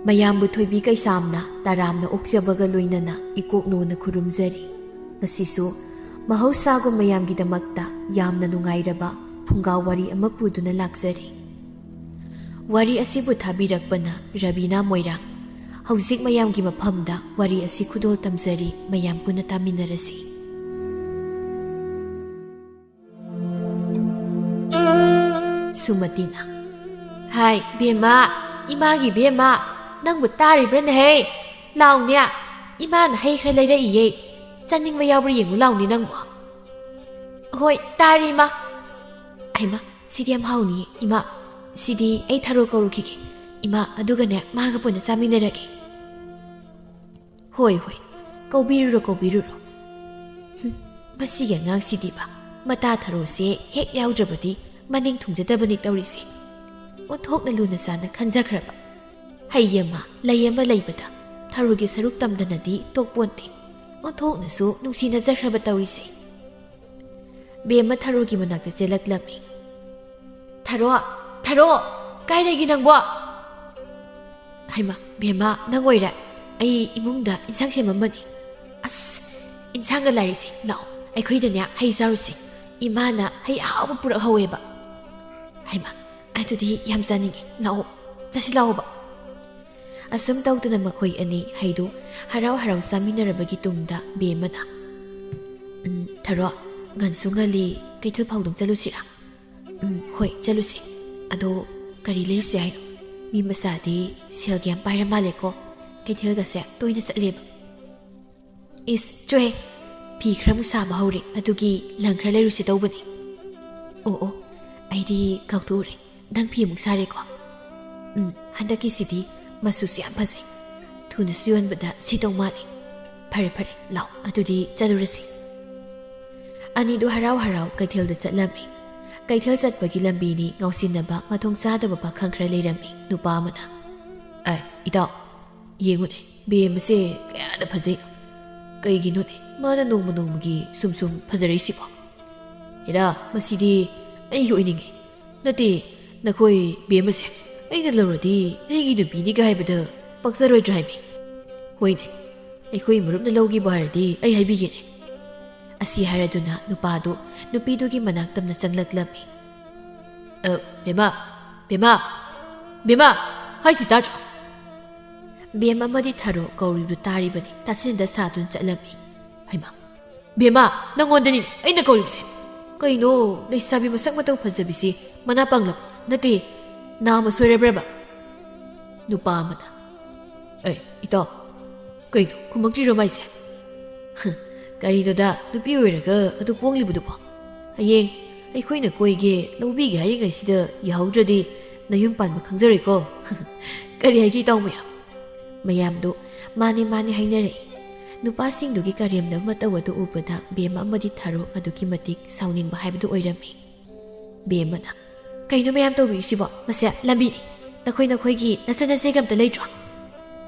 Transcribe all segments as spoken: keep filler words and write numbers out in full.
ꯃꯌꯥꯝꯕꯨ ꯊꯣꯏꯕꯤ ꯀꯩꯁꯥꯝꯅ ꯇꯔꯥꯝꯅ ꯑꯣꯛꯆꯕꯒ ꯂꯣꯏꯅꯅ ꯏꯀꯣꯛꯅꯧꯅ ꯈꯨꯔꯨꯝꯖꯔꯤ꯫ ꯉꯁꯤꯁꯨ ꯃꯍꯧꯁꯥꯒꯨꯝ ꯃꯌꯥꯝꯒꯤꯗꯃꯛꯇ ꯌꯥꯝꯅ ꯅꯨꯡꯉꯥꯏꯔꯕ ꯐꯨꯡꯒꯥ ꯋꯥꯔꯤ ꯑꯃ ꯄꯨꯗꯨꯅ ꯂꯥꯛꯆꯔꯤ꯫ ꯋꯥꯔꯤ ꯑꯁꯤꯕꯨ ꯊꯥꯕꯤꯔꯛꯄꯅ ꯔꯕꯤꯅꯥ ꯃꯣꯏꯔꯥꯡ꯫ ꯍꯧꯖꯤꯛ ꯃꯌꯥꯝꯒꯤ ꯃꯐꯝꯗ ꯋꯥꯔꯤ ꯑꯁꯤ ꯈꯨꯗꯣꯜ ꯇꯝꯖꯔꯤ, ꯃꯌꯥꯝ ꯄꯨꯟꯅ ꯇꯥꯃꯤꯟꯅꯔꯁꯤ꯫ ꯁꯨꯃꯇꯤꯅ, "ꯍꯥꯏ, ꯕꯦꯝꯃ, ꯏꯃꯥꯒꯤ ꯕꯦꯝꯃ, ꯅꯪꯕꯨ ꯇꯥꯔꯤꯕ꯭ꯔꯅꯦꯍꯦ? ꯂꯥꯎꯅꯦ, ꯏꯃꯥꯅ ꯍꯩ ꯈꯔ ꯂꯩꯔꯛꯏꯌꯦ, ꯆꯥꯅꯤꯡꯕ ꯌꯥꯎꯕ꯭ꯔꯥ ꯌꯦꯡꯉꯨ ꯂꯥꯎꯅꯦ ꯅꯪꯕꯨ꯫" "ꯍꯣꯏ, ꯇꯥꯔꯤ ꯏꯃꯥ꯫" "ꯍꯩꯃꯥ, ꯁꯤꯗꯤ ꯌꯥꯝ ꯍꯥꯎꯅꯤꯌꯦ ꯏꯃꯥ, ꯁꯤꯗꯤ ꯑꯩ ꯊꯔꯣ ꯀꯧꯔꯨꯈꯤꯒꯦ ꯏꯃꯥ, ꯑꯗꯨꯒꯅꯦ ꯃꯥꯒ ꯄꯨꯟꯅ ꯆꯥꯃꯤꯟꯅꯔꯒꯦ꯫" "ꯍꯣꯏ, ꯍꯣꯏ, ꯀꯧꯕꯤꯔꯨꯔꯣ, ꯀꯧꯕꯤꯔꯨꯔꯣ꯫" "ꯍꯨꯝ, ꯃꯁꯤꯒꯤ ꯑꯉꯥꯡꯁꯤꯗꯤꯕ, ꯃꯇꯥ ꯊꯔꯣꯁꯦ ꯍꯦꯛ ꯌꯥꯎꯗ꯭ꯔꯕꯗꯤ ꯃꯅꯤꯡ ꯊꯨꯡꯖꯗꯕꯅꯤ ꯇꯧꯔꯤꯁꯦ꯫" ꯑꯣꯟꯊꯣꯛꯅ ꯂꯨꯅ ꯆꯥꯅ ꯈꯟꯖꯈ꯭ꯔꯕ꯫ ꯍꯩ ꯑꯃ, ꯂꯩ ꯑꯃ ꯂꯩꯕꯗ ꯊꯔꯣꯒꯤ ꯁꯔꯨꯛ ꯇꯝꯗꯅꯗꯤ ꯇꯣꯛꯄꯣꯟꯇꯦ꯫ ꯑꯣꯟꯊꯣꯛꯅꯁꯨ ꯅꯨꯡꯁꯤꯅꯖꯈ꯭ꯔꯕ ꯇꯧꯔꯤꯁꯦ꯫ ꯕꯦꯝꯃ ꯊꯔꯣꯒꯤ ꯃꯅꯥꯛꯇ ꯆꯦꯜꯂꯛꯂꯝꯃꯤ꯫ "ꯊꯔꯣ, ꯊꯔꯣ, ꯀꯥꯏ ꯂꯩꯒꯦ ꯅꯪꯕꯣ?" "ꯍꯩꯃꯥ, ꯕꯦꯝꯃ, ꯅꯪ ꯑꯣꯏꯔꯦ꯫ ꯑꯩ ꯏꯃꯨꯡꯗ ꯏꯟꯁꯥꯡ ꯁꯦꯝꯃꯝꯕꯅꯤ꯫" "ꯑꯁ, ꯏꯟꯁꯥꯡꯒ ꯂꯥꯏꯔꯤꯁꯦ, ꯂꯥꯛꯑꯣ, ꯑꯩꯈꯣꯏꯗꯅꯦ ꯍꯩ ꯆꯥꯔꯨꯁꯦ꯫ ꯏꯃꯥꯅ ꯍꯩ ꯑꯍꯥꯎꯕ ꯄꯨꯔꯛꯍꯧꯋꯦꯕ꯫" "ꯍꯩꯃꯥ, ꯑꯗꯨꯗꯤ ꯌꯥꯝ ꯆꯥꯅꯤꯡꯉꯦ꯫ ꯂꯥꯛꯑꯣ, ꯆꯠꯁꯤ ꯂꯥꯛꯑꯣꯕ꯫" ꯑꯁꯨꯝ ꯇꯧꯗꯅ ꯃꯈꯣꯏ ꯑꯅꯤ ꯍꯩꯗꯨ ꯍꯔꯥꯎ ꯍꯔꯥꯎ ꯆꯥꯃꯤꯟꯅꯔꯕꯒꯤ ꯇꯨꯡꯗ ꯕꯦꯝꯃꯅ, "ꯎꯝ, ꯊꯔꯣ, ꯉꯟꯁꯨ ꯉꯜꯂꯤ, ꯀꯩꯊꯦꯜ ꯐꯥꯎꯗꯪ ꯆꯠꯂꯨꯁꯤꯔꯥ?" "ꯎꯝ, ꯍꯣꯏ, ꯆꯠꯂꯨꯁꯦ꯫ ꯑꯗꯣ ꯀꯔꯤ ꯂꯩꯔꯨꯁꯦ ꯍꯥꯏꯅꯣ? ꯃꯤ ꯃꯆꯥꯗꯤ ꯁꯦꯜꯒ ꯌꯥꯝ ꯄꯥꯏꯔ ꯃꯥꯜꯂꯦꯀꯣ, ꯀꯩꯊꯦꯜꯒꯁꯦ ꯇꯣꯏꯅ ꯆꯠꯂꯦꯕ꯫" "ꯏꯁ, ꯆꯣꯍꯦ, ꯐꯤ ꯈꯔ ꯑꯃꯨꯛ ꯁꯥꯕ ꯍꯧꯔꯦ, ꯑꯗꯨꯒꯤ ꯂꯪ ꯈꯔ ꯂꯩꯔꯨꯁꯦ ꯇꯧꯕꯅꯦ꯫" "ꯑꯣ, ꯑꯣ, ꯑꯩꯗꯤ ꯀꯥꯎꯊꯣꯛꯎꯔꯦ, ꯅꯪ ꯐꯤ ꯑꯃꯨꯛ ꯁꯥꯔꯦꯀꯣ?" "ꯎꯝ, ꯍꯟꯗꯛꯀꯤꯁꯤꯗꯤ ꯃꯆꯨꯁꯨ ꯌꯥꯝ ꯐꯖꯩ, ꯊꯨꯅꯁꯨ ꯌꯣꯟꯕꯗ ꯁꯤꯠꯇꯧ ꯃꯥꯜꯂꯦ꯫ ꯐꯔꯦ, ꯐꯔꯦ, ꯂꯥꯛꯑꯣ, ꯑꯗꯨꯗꯤ ꯆꯠꯂꯨꯔꯁꯤ꯫" ꯑꯅꯤꯗꯨ ꯍꯔꯥꯎ ꯍꯔꯥꯎ ꯀꯩꯊꯦꯜꯗ ꯆꯠꯂꯝꯃꯤ꯫ ꯀꯩꯊꯦꯜ ꯆꯠꯄꯒꯤ ꯂꯝꯕꯤꯅꯤ ꯉꯥꯎꯁꯤꯟꯅꯕ ꯃꯊꯣꯡ ꯆꯥꯗꯕ ꯄꯥꯈꯪ ꯈꯔ ꯂꯩꯔꯝꯃꯤ꯫ ꯅꯨꯄꯥ ꯑꯃꯅ, "ꯑꯦ, ꯏꯇꯥꯎ, ꯌꯦꯡꯉꯨꯅꯦ, ꯕꯦꯝ ꯑꯁꯦ ꯀꯌꯥꯗ ꯐꯖꯩꯅꯣ꯫ ꯀꯩꯒꯤꯅꯣꯅꯦ ꯃꯥꯅ ꯅꯣꯡꯃ ꯅꯣꯡꯃꯒꯤ ꯁꯨꯝ ꯁꯨꯝ ꯐꯖꯔꯛꯏꯁꯤꯕꯣ? ꯍꯦꯔꯥ, ꯃꯁꯤꯗꯤ ꯑꯩꯒꯤ ꯑꯣꯏꯅꯤꯡꯉꯤ꯫ ꯅꯠꯇꯦ, ꯅꯈꯣꯏ ꯕꯦꯝ ꯑꯁꯦ ꯑꯩꯅ ꯂꯧꯔꯗꯤ ꯑꯩꯒꯤ ꯅꯨꯄꯤꯅꯤꯒ ꯍꯥꯏꯕꯗ ꯄꯛꯆꯔꯣꯏꯗ꯭ꯔꯥ ꯍꯥꯏꯃꯤ? ꯍꯣꯏꯅꯦ, ꯑꯩꯈꯣꯏ ꯃꯔꯨꯞꯅ ꯂꯧꯈꯤꯕ ꯍꯥꯏꯔꯗꯤ ꯑꯩ ꯍꯥꯏꯕꯤꯒꯦꯅꯦ꯫ ꯑꯁꯤ ꯍꯥꯏꯔꯗꯨꯅ ꯅꯨꯄꯥꯗꯨ ꯅꯨꯄꯤꯗꯨꯒꯤ ꯃꯅꯥꯛ ꯇꯝꯅ ꯆꯪꯂꯛꯂꯝꯃꯤ꯫ "ꯑ, ꯕꯦꯝꯃ, ꯕꯦꯝꯃ, ꯕꯦꯝꯃ, ꯍꯥꯏꯁꯤ ꯇꯥꯗ꯭ꯔꯣ?" ꯕꯦꯝ ꯑꯃꯗꯤ ꯊꯔꯣ ꯀꯧꯔꯤꯕꯗꯨ ꯇꯥꯔꯤꯕꯅꯤ, ꯇꯥꯁꯤꯟꯗ ꯁꯥꯗꯨꯅ ꯆꯠꯂꯝꯃꯤ꯫ "ꯍꯩꯃꯥ, ꯕꯦꯝꯃ, ꯅꯪꯉꯣꯟꯗꯅꯤꯅꯦ ꯑꯩꯅ ꯀꯧꯔꯤꯕꯁꯦ꯫ ꯀꯩꯅꯣ, ꯂꯩꯁꯥꯕꯤ ꯃꯁꯛ ꯃꯇꯧ ꯐꯖꯕꯤꯁꯤ ꯃꯅꯥ ꯄꯪꯂꯕ? ꯅꯠꯇꯦ, ꯅꯥ ꯑꯃ ꯁꯣꯏꯔꯕ꯭ꯔꯕ?" ꯅꯨꯄꯥ ꯑꯃꯅ, "ꯑꯩ, ꯏꯇꯥꯎ, ꯀꯩꯅꯣ, ꯈꯨꯝꯃꯛꯇ꯭ꯔꯤꯔꯣ ꯃꯥꯏꯁꯦ?" "ꯀꯔꯤꯅꯣꯗ, ꯅꯨꯄꯤ ꯑꯣꯏꯔꯒ ꯑꯗꯨ ꯄꯣꯡꯂꯤꯕꯗꯨꯕꯣ? ꯍꯌꯦꯡ ꯑꯩꯈꯣꯏꯅ ꯀꯣꯏꯒꯦ, ꯂꯧꯕꯤꯒꯦ ꯍꯥꯏꯔꯤꯉꯩꯁꯤꯗ ꯌꯥꯍꯧꯗ꯭ꯔꯗꯤ ꯅꯌꯨꯝ ꯄꯥꯟꯕ ꯈꯪꯖꯔꯣꯏꯀꯣ꯫" "ꯀꯔꯤ ꯍꯥꯏꯒꯦ, ꯏꯇꯥꯎ ꯃꯌꯥꯝ?" ꯃꯌꯥꯝꯗꯨ "ꯃꯥꯅꯦ, ꯃꯥꯅꯦ" ꯍꯥꯏꯅꯔꯛꯏ꯫ ꯅꯨꯄꯥꯁꯤꯡꯗꯨꯒꯤ ꯀꯔꯦꯝꯅꯕ ꯃꯇꯧ ꯑꯗꯨ ꯎꯕꯗ ꯕꯦꯝꯃ ꯑꯃꯗꯤ ꯊꯔꯣ ꯑꯗꯨꯛꯀꯤ ꯃꯇꯤꯛ ꯁꯥꯎꯅꯤꯡꯕ ꯍꯥꯏꯕꯗꯨ ꯑꯣꯏꯔꯝꯃꯤ꯫ ꯕꯦꯝꯃꯅ, "ꯀꯩꯅꯣ ꯃꯌꯥꯝ ꯇꯧꯕꯤꯔꯤꯁꯤꯕꯣ? ꯃꯁꯦ ꯂꯝꯕꯤꯅꯤ꯫ ꯅꯈꯣꯏ ꯅꯈꯣꯏꯒꯤ ꯅꯆꯟ ꯅꯆꯦꯒ ꯑꯝꯇ ꯂꯩꯇ꯭ꯔꯣ?"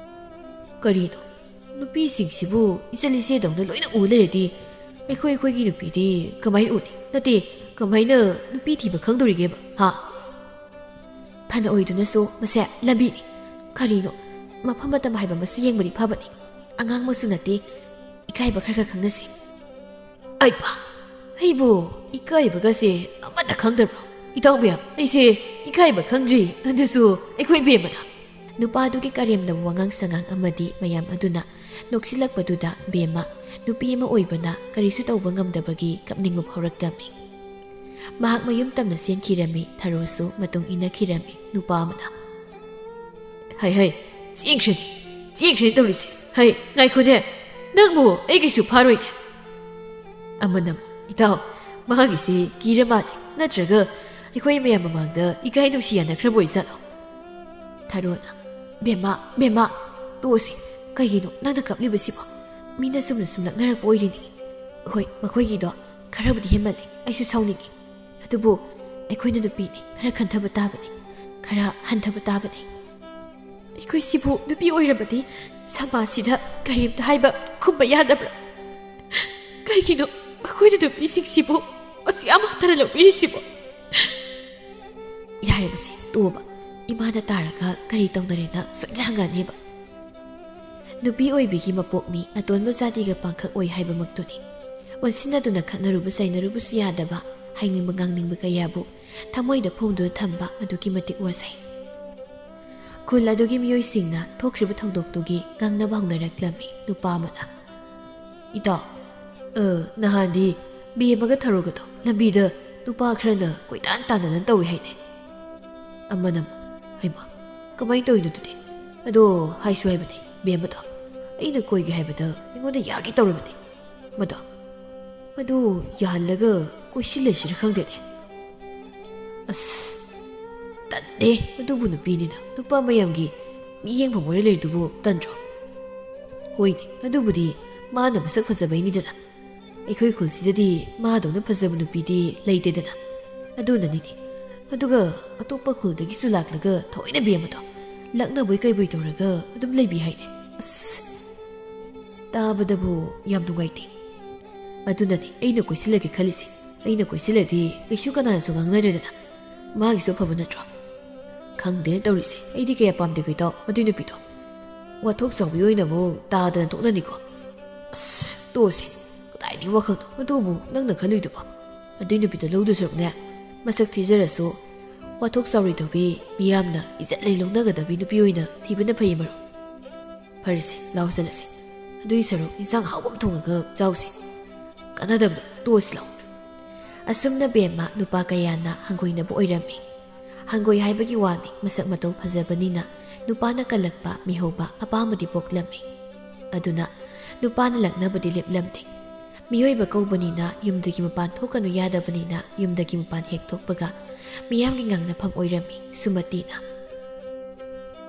"ꯀꯔꯤꯅꯣ? ꯅꯨꯄꯤꯁꯤꯡꯁꯤꯕꯨ ꯏꯆꯟ ꯏꯆꯦꯗꯧꯅ ꯂꯣꯏꯅ ꯎ ꯂꯩꯔꯗꯤ ꯑꯩꯈꯣꯏ ꯑꯩꯈꯣꯏꯒꯤ ꯅꯨꯄꯤꯗꯤ ꯀꯃꯥꯏꯅ ꯎꯅꯤ? ꯅꯠꯇꯦ, ꯀꯃꯥꯏꯅ ꯅꯨꯄꯤ ꯊꯤꯕ ꯈꯪꯗꯣꯔꯤꯒꯦꯕ, ꯍꯥ?" "ꯐꯅ ꯑꯣꯏꯗꯨꯅꯁꯨ ꯃꯁꯦ ꯂꯝꯕꯤꯅꯤ꯫ ꯀꯔꯤꯅꯣ? ꯃꯐꯝ ꯃꯇꯝ ꯍꯥꯏꯕ ꯑꯃꯁꯨ ꯌꯦꯡꯕꯗꯤ ꯐꯕꯅꯤ꯫ ꯑꯉꯥꯡ ꯃꯁꯨ ꯅꯠꯇꯦ꯫ ꯏꯀꯥꯏꯕ ꯈꯔ ꯈꯔ ꯈꯪꯅꯁꯤ꯫" "ꯑꯩ ꯄꯥ, ꯑꯩꯕꯨ ꯏꯀꯥꯏꯕꯒꯁꯦ ꯑꯃꯠꯇ ꯈꯪꯗꯕ꯭ꯔꯣ? ꯏꯇꯥꯎ ꯃꯌꯥꯝ, ꯑꯩꯁꯦ ꯏꯀꯥꯏꯕ ꯈꯪꯗ꯭ꯔꯤ, ꯑꯗꯨꯁꯨ ꯑꯩꯈꯣꯏ ꯕꯦꯝꯃꯗ꯫" ꯅꯨꯄꯥꯗꯨꯒꯤ ꯀꯔꯦꯝꯅꯕ ꯋꯥꯉꯥꯡ ꯁꯉꯥꯡ ꯑꯃꯗꯤ ꯃꯌꯥꯝ ꯑꯗꯨꯅ ꯅꯣꯛꯁꯤꯜꯂꯛꯄꯗꯨꯗ ꯕꯦꯝꯃ, ꯅꯨꯄꯤ ꯑꯃ ꯑꯣꯏꯕꯅ ꯀꯔꯤꯁꯨ ꯇꯧꯕ ꯉꯝꯗꯕꯒꯤ ꯀꯞꯅꯤꯡꯕ ꯐꯥꯎꯔꯛꯇꯝꯃꯤ꯫ ꯃꯍꯥꯛ ꯃꯌꯨꯝ ꯇꯝꯅ ꯆꯦꯟꯈꯤꯔꯝꯃꯤ, ꯊꯔꯣꯁꯨ ꯃꯇꯨꯡ ꯏꯟꯅꯈꯤꯔꯝꯃꯤ꯫ ꯅꯨꯄꯥ ꯑꯃꯅ, "ꯍꯩ, ꯍꯩ, ꯆꯦꯟꯈ꯭ꯔꯦꯅꯦ, ꯆꯦꯟꯈ꯭ꯔꯦꯅꯦ ꯇꯧꯔꯤꯁꯦ꯫ ꯍꯩ, ꯉꯥꯏꯈꯣꯅꯦ, ꯅꯪꯕꯨ ꯑꯩ ꯀꯩꯁꯨ ꯐꯥꯔꯣꯏꯅꯦ꯫" ꯑꯃꯅ ꯑꯃꯨꯛ, "ꯏꯇꯥꯎ, ꯃꯥꯒꯤꯁꯦ ꯀꯤꯔ ꯃꯥꯜꯂꯦ, ꯅꯠꯇ꯭ꯔꯒ ꯑꯩꯈꯣꯏ ꯃꯌꯥꯝ ꯃꯃꯥꯡꯗ ꯏꯀꯥꯏ ꯅꯨꯡꯁꯤ ꯌꯥꯅꯈ꯭ꯔꯕ ꯑꯣꯏꯖꯥꯠꯂꯣ?" ꯊꯔꯣꯅ, "ꯕꯦꯝꯃ, ꯕꯦꯝꯃ, ꯇꯣꯛꯑꯁꯤ꯫ ꯀꯩꯒꯤꯅꯣ ꯅꯪꯅ ꯀꯞꯂꯤꯕꯁꯤꯕꯣ? ꯃꯤꯅ ꯆꯨꯝꯅ ꯁꯨꯝ ꯂꯛꯅꯔꯛꯄ ꯑꯣꯏꯔꯤꯅꯤ꯫ ꯍꯣꯏ, ꯃꯈꯣꯏꯒꯤꯗꯣ ꯈꯔꯕꯨꯗꯤ ꯍꯦꯟꯃꯜꯂꯦ, ꯑꯩꯁꯨ ꯁꯥꯎꯅꯤꯡꯉꯤ꯫ ꯑꯗꯨꯕꯨ ꯑꯩꯈꯣꯏꯅ ꯅꯨꯄꯤꯅꯤ, ꯈꯔ ꯈꯟꯊꯕ ꯇꯥꯕꯅꯤ, ꯈꯔ ꯍꯟꯊꯕ ꯇꯥꯕꯅꯤ꯫ ꯑꯩꯈꯣꯏꯁꯤꯕꯨ ꯅꯨꯄꯤ ꯑꯣꯏꯔꯕꯗꯤ ꯁꯃꯥꯖꯁꯤꯗ ꯀꯔꯤꯝꯇ ꯍꯥꯏꯕ ꯈꯨꯝꯕ ꯌꯥꯗꯕ꯭ꯔꯥ? ꯀꯩꯒꯤꯅꯣ ꯃꯈꯣꯏꯅ ꯅꯨꯄꯤꯁꯤꯡꯁꯤꯕꯨ ꯑꯁꯨꯛ ꯌꯥꯝ ꯍꯟꯊꯅ ꯂꯧꯕꯤꯔꯤꯁꯤꯕꯣ?" "ꯌꯥꯔꯦ, ꯃꯁꯤ ꯇꯣꯛꯑꯣꯕ꯫ ꯏꯃꯥꯅ ꯇꯥꯔꯒ ꯀꯔꯤ ꯇꯧꯅꯔꯦꯅ ꯁꯣꯏꯗꯅ ꯍꯪꯉꯛꯑꯅꯦꯕ꯫ ꯅꯨꯄꯤ ꯑꯣꯏꯕꯤꯒꯤ ꯃꯄꯣꯛꯅꯤ, ꯑꯇꯣꯟꯕ ꯖꯥꯇꯤꯒ ꯄꯥꯡꯈꯛ ꯑꯣꯏ ꯍꯥꯏꯕꯃꯛꯇꯨꯅꯤ꯫ ꯑꯣꯟꯁꯤꯟꯅꯗꯨꯅ ꯈꯠꯅꯔꯨꯕ ꯆꯩꯅꯔꯨꯕꯁꯨ ꯌꯥꯗꯕ, ꯍꯥꯏꯅꯤꯡꯕ ꯉꯥꯡꯅꯤꯡꯕ ꯀꯌꯥꯕꯨ ꯊꯃꯣꯏꯗ ꯐꯨꯝꯗꯨꯅ ꯊꯝꯕ ꯑꯗꯨꯛꯀꯤ ꯃꯇꯤꯛ ꯋꯥꯖꯩ꯫ ꯈꯨꯜ ꯑꯗꯨꯒꯤ ꯃꯤꯑꯣꯏꯁꯤꯡꯅ ꯊꯣꯛꯈ꯭ꯔꯤꯕ ꯊꯧꯗꯣꯛꯇꯨꯒꯤ ꯉꯥꯡꯅꯕ ꯍꯧꯅꯔꯛꯂꯝꯃꯤ ꯅꯨꯄꯥ ꯑꯃꯅ꯫ "ꯏꯇꯥꯎ, ꯑ, ꯅꯍꯥꯟꯗꯤ ꯕꯦꯝꯃꯒ ꯊꯔꯣꯒꯗꯣ ꯂꯝꯕꯤꯗ ꯅꯨꯄꯥ ꯈꯔꯅ ꯀꯣꯏꯇꯥꯟ ꯇꯥꯟꯅꯗꯅ ꯇꯧꯏ ꯍꯥꯏꯅꯦ?" ꯑꯃꯅ ꯑꯃꯨꯛ, "ꯍꯩꯃꯥ, ꯀꯃꯥꯏꯅ ꯇꯧꯔꯤꯅꯣ ꯑꯗꯨꯗꯤ? ꯑꯗꯣ ꯍꯥꯏꯁꯨ ꯍꯥꯏꯕꯅꯦ ꯕꯦꯝꯃꯗꯣ, ꯑꯩꯅ ꯀꯣꯏꯒꯦ ꯍꯥꯏꯕꯗ ꯑꯩꯉꯣꯟꯗ ꯌꯥꯒꯦ ꯇꯧꯔꯕꯅꯦ ꯃꯗꯣ꯫ ꯃꯗꯨ ꯌꯥꯍꯜꯂꯒ ꯀꯣꯏꯁꯤꯜꯂꯁꯤꯔ ꯈꯪꯗꯦꯅꯦ꯫ ꯑꯁ, ꯇꯟꯗꯦ꯫ ꯑꯗꯨꯕꯨ ꯅꯨꯄꯤꯅꯤꯅ ꯅꯨꯄꯥ ꯃꯌꯥꯝꯒꯤ ꯃꯤꯠꯌꯦꯡ ꯐꯝ ꯑꯣꯏꯔ ꯂꯩꯔꯤꯗꯨꯕꯨ ꯇꯟꯗ꯭ꯔꯣ? ꯍꯣꯏꯅꯦ, ꯑꯗꯨꯕꯨꯗꯤ ꯃꯥꯅ ꯃꯁꯛ ꯐꯖꯕꯩꯅꯤꯗꯅ꯫ ꯑꯩꯈꯣꯏ ꯈꯨꯜꯁꯤꯗꯗꯤ ꯃꯥꯗꯧꯅ ꯐꯖꯕ ꯅꯨꯄꯤꯗꯤ ꯂꯩꯇꯦꯗꯅ꯫ ꯑꯗꯨꯅꯅꯤꯅꯦ꯫ ꯑꯗꯨꯒ ꯑꯇꯣꯞꯄ ꯈꯨꯜꯗꯒꯤꯁꯨ ꯂꯥꯛꯂꯒ ꯊꯑꯣꯏꯅ ꯕꯦꯝꯃꯗꯣ ꯂꯛꯅꯕꯣꯏ ꯀꯩꯕꯣꯏ ꯇꯧꯔꯒ ꯑꯗꯨꯝ ꯂꯩꯕꯤ ꯍꯥꯏꯅꯦ꯫ ꯑꯁ, ꯇꯥꯕꯗꯕꯨ ꯌꯥꯝ ꯅꯨꯡꯉꯥꯏꯇꯦ꯫ ꯑꯗꯨꯅꯅꯦ ꯑꯩꯅ ꯀꯣꯏꯁꯤꯜꯂꯒꯦ ꯈꯜꯂꯤꯁꯦ꯫ ꯑꯩꯅ ꯀꯣꯏꯁꯤꯜꯂꯗꯤ ꯀꯩꯁꯨ ꯀꯅꯥꯅꯁꯨ ꯉꯥꯡꯅꯗ꯭ꯔꯦꯗꯅ꯫ ꯃꯥꯒꯤꯁꯨ ꯑꯐꯕ ꯅꯠꯇ꯭ꯔꯣ? ꯈꯪꯗꯦꯅ ꯇꯧꯔꯤꯁꯦ꯫ ꯑꯩꯗꯤ ꯀꯌꯥ ꯄꯥꯝꯗꯦ ꯀꯩꯇꯧ ꯃꯗꯨꯏ ꯅꯨꯄꯤꯗꯣ꯫ ꯋꯥꯊꯣꯛ ꯆꯥꯎꯕꯤ ꯑꯣꯏꯅꯕꯨ ꯇꯥꯗꯅ ꯇꯣꯛꯅꯅꯤꯀꯣ꯫ ꯑꯁ, ꯇꯣꯛꯑꯁꯤ꯫ ꯀꯗꯥꯏꯗꯒꯤ ꯋꯥꯈꯜꯅꯣ? ꯑꯗꯨꯕꯨ ꯅꯪꯅ ꯈꯜꯂꯨꯏꯗꯨꯕꯣ? ꯑꯗꯨꯏ ꯅꯨꯄꯤꯗꯣ ꯂꯧꯗꯣꯏ ꯁꯔꯨꯛꯅꯦ, ꯃꯁꯛ ꯊꯤꯖꯔꯁꯨ ꯋꯥꯊꯣꯛ ꯆꯥꯎꯔꯣꯏꯗꯧꯕꯤ, ꯃꯤꯌꯥꯝꯅ ꯏꯖꯠ ꯂꯩ ꯂꯧꯅꯒꯗꯕꯤ ꯅꯨꯄꯤ ꯑꯣꯏꯅ ꯊꯤꯕꯅ ꯐꯩ ꯃꯔꯨꯞ꯫ ꯐꯔꯦꯁꯦ, ꯂꯥꯎ ꯆꯠꯂꯁꯤ꯫ ꯑꯗꯨꯏ ꯁꯔꯨꯛ ꯏꯟꯁꯥꯡ ꯑꯍꯥꯎꯕ ꯑꯃ ꯊꯣꯡꯉꯒ ꯆꯥꯎꯁꯤ꯫ ꯀꯥꯟꯅꯗꯕꯗꯣ ꯇꯣꯛꯑꯁꯤ ꯂꯥꯎ꯫ ꯑꯁꯨꯝꯅ ꯕꯦꯝꯃ ꯅꯨꯄꯥ ꯀꯌꯥꯅ ꯍꯪꯒꯣꯏꯅꯕ ꯑꯣꯏꯔꯝꯃꯤ꯫ ꯍꯪꯒꯣꯏ ꯍꯥꯏꯕꯒꯤ ꯋꯥꯅꯤ, ꯃꯁꯛ ꯃꯇꯧ ꯐꯖꯕꯅꯤꯅ ꯅꯨꯄꯥꯅ ꯀꯜꯂꯛꯄ ꯃꯤꯍꯧꯕ ꯑꯄꯥꯝꯕꯗꯤ ꯄꯣꯛꯂꯝꯃꯤ꯫ ꯑꯗꯨꯅ ꯅꯨꯄꯥꯅ ꯂꯛꯅꯕꯗꯤ ꯂꯦꯞꯂꯝꯗꯦ꯫ ꯃꯤꯑꯣꯏꯕ ꯀꯧꯕꯅꯤꯅ ꯌꯨꯝꯗꯒꯤ ꯃꯄꯥꯟ ꯊꯣꯛꯀꯅꯨ ꯌꯥꯗꯕꯅꯤꯅ ꯌꯨꯝꯗꯒꯤ ꯃꯄꯥꯟ ꯍꯦꯛ ꯊꯣꯛꯄꯒ ꯃꯤꯌꯥꯝꯒꯤ ꯉꯥꯡꯅꯐꯝ ꯑꯣꯏꯔꯝꯃꯤ ꯁꯨꯃꯇꯤꯅ꯫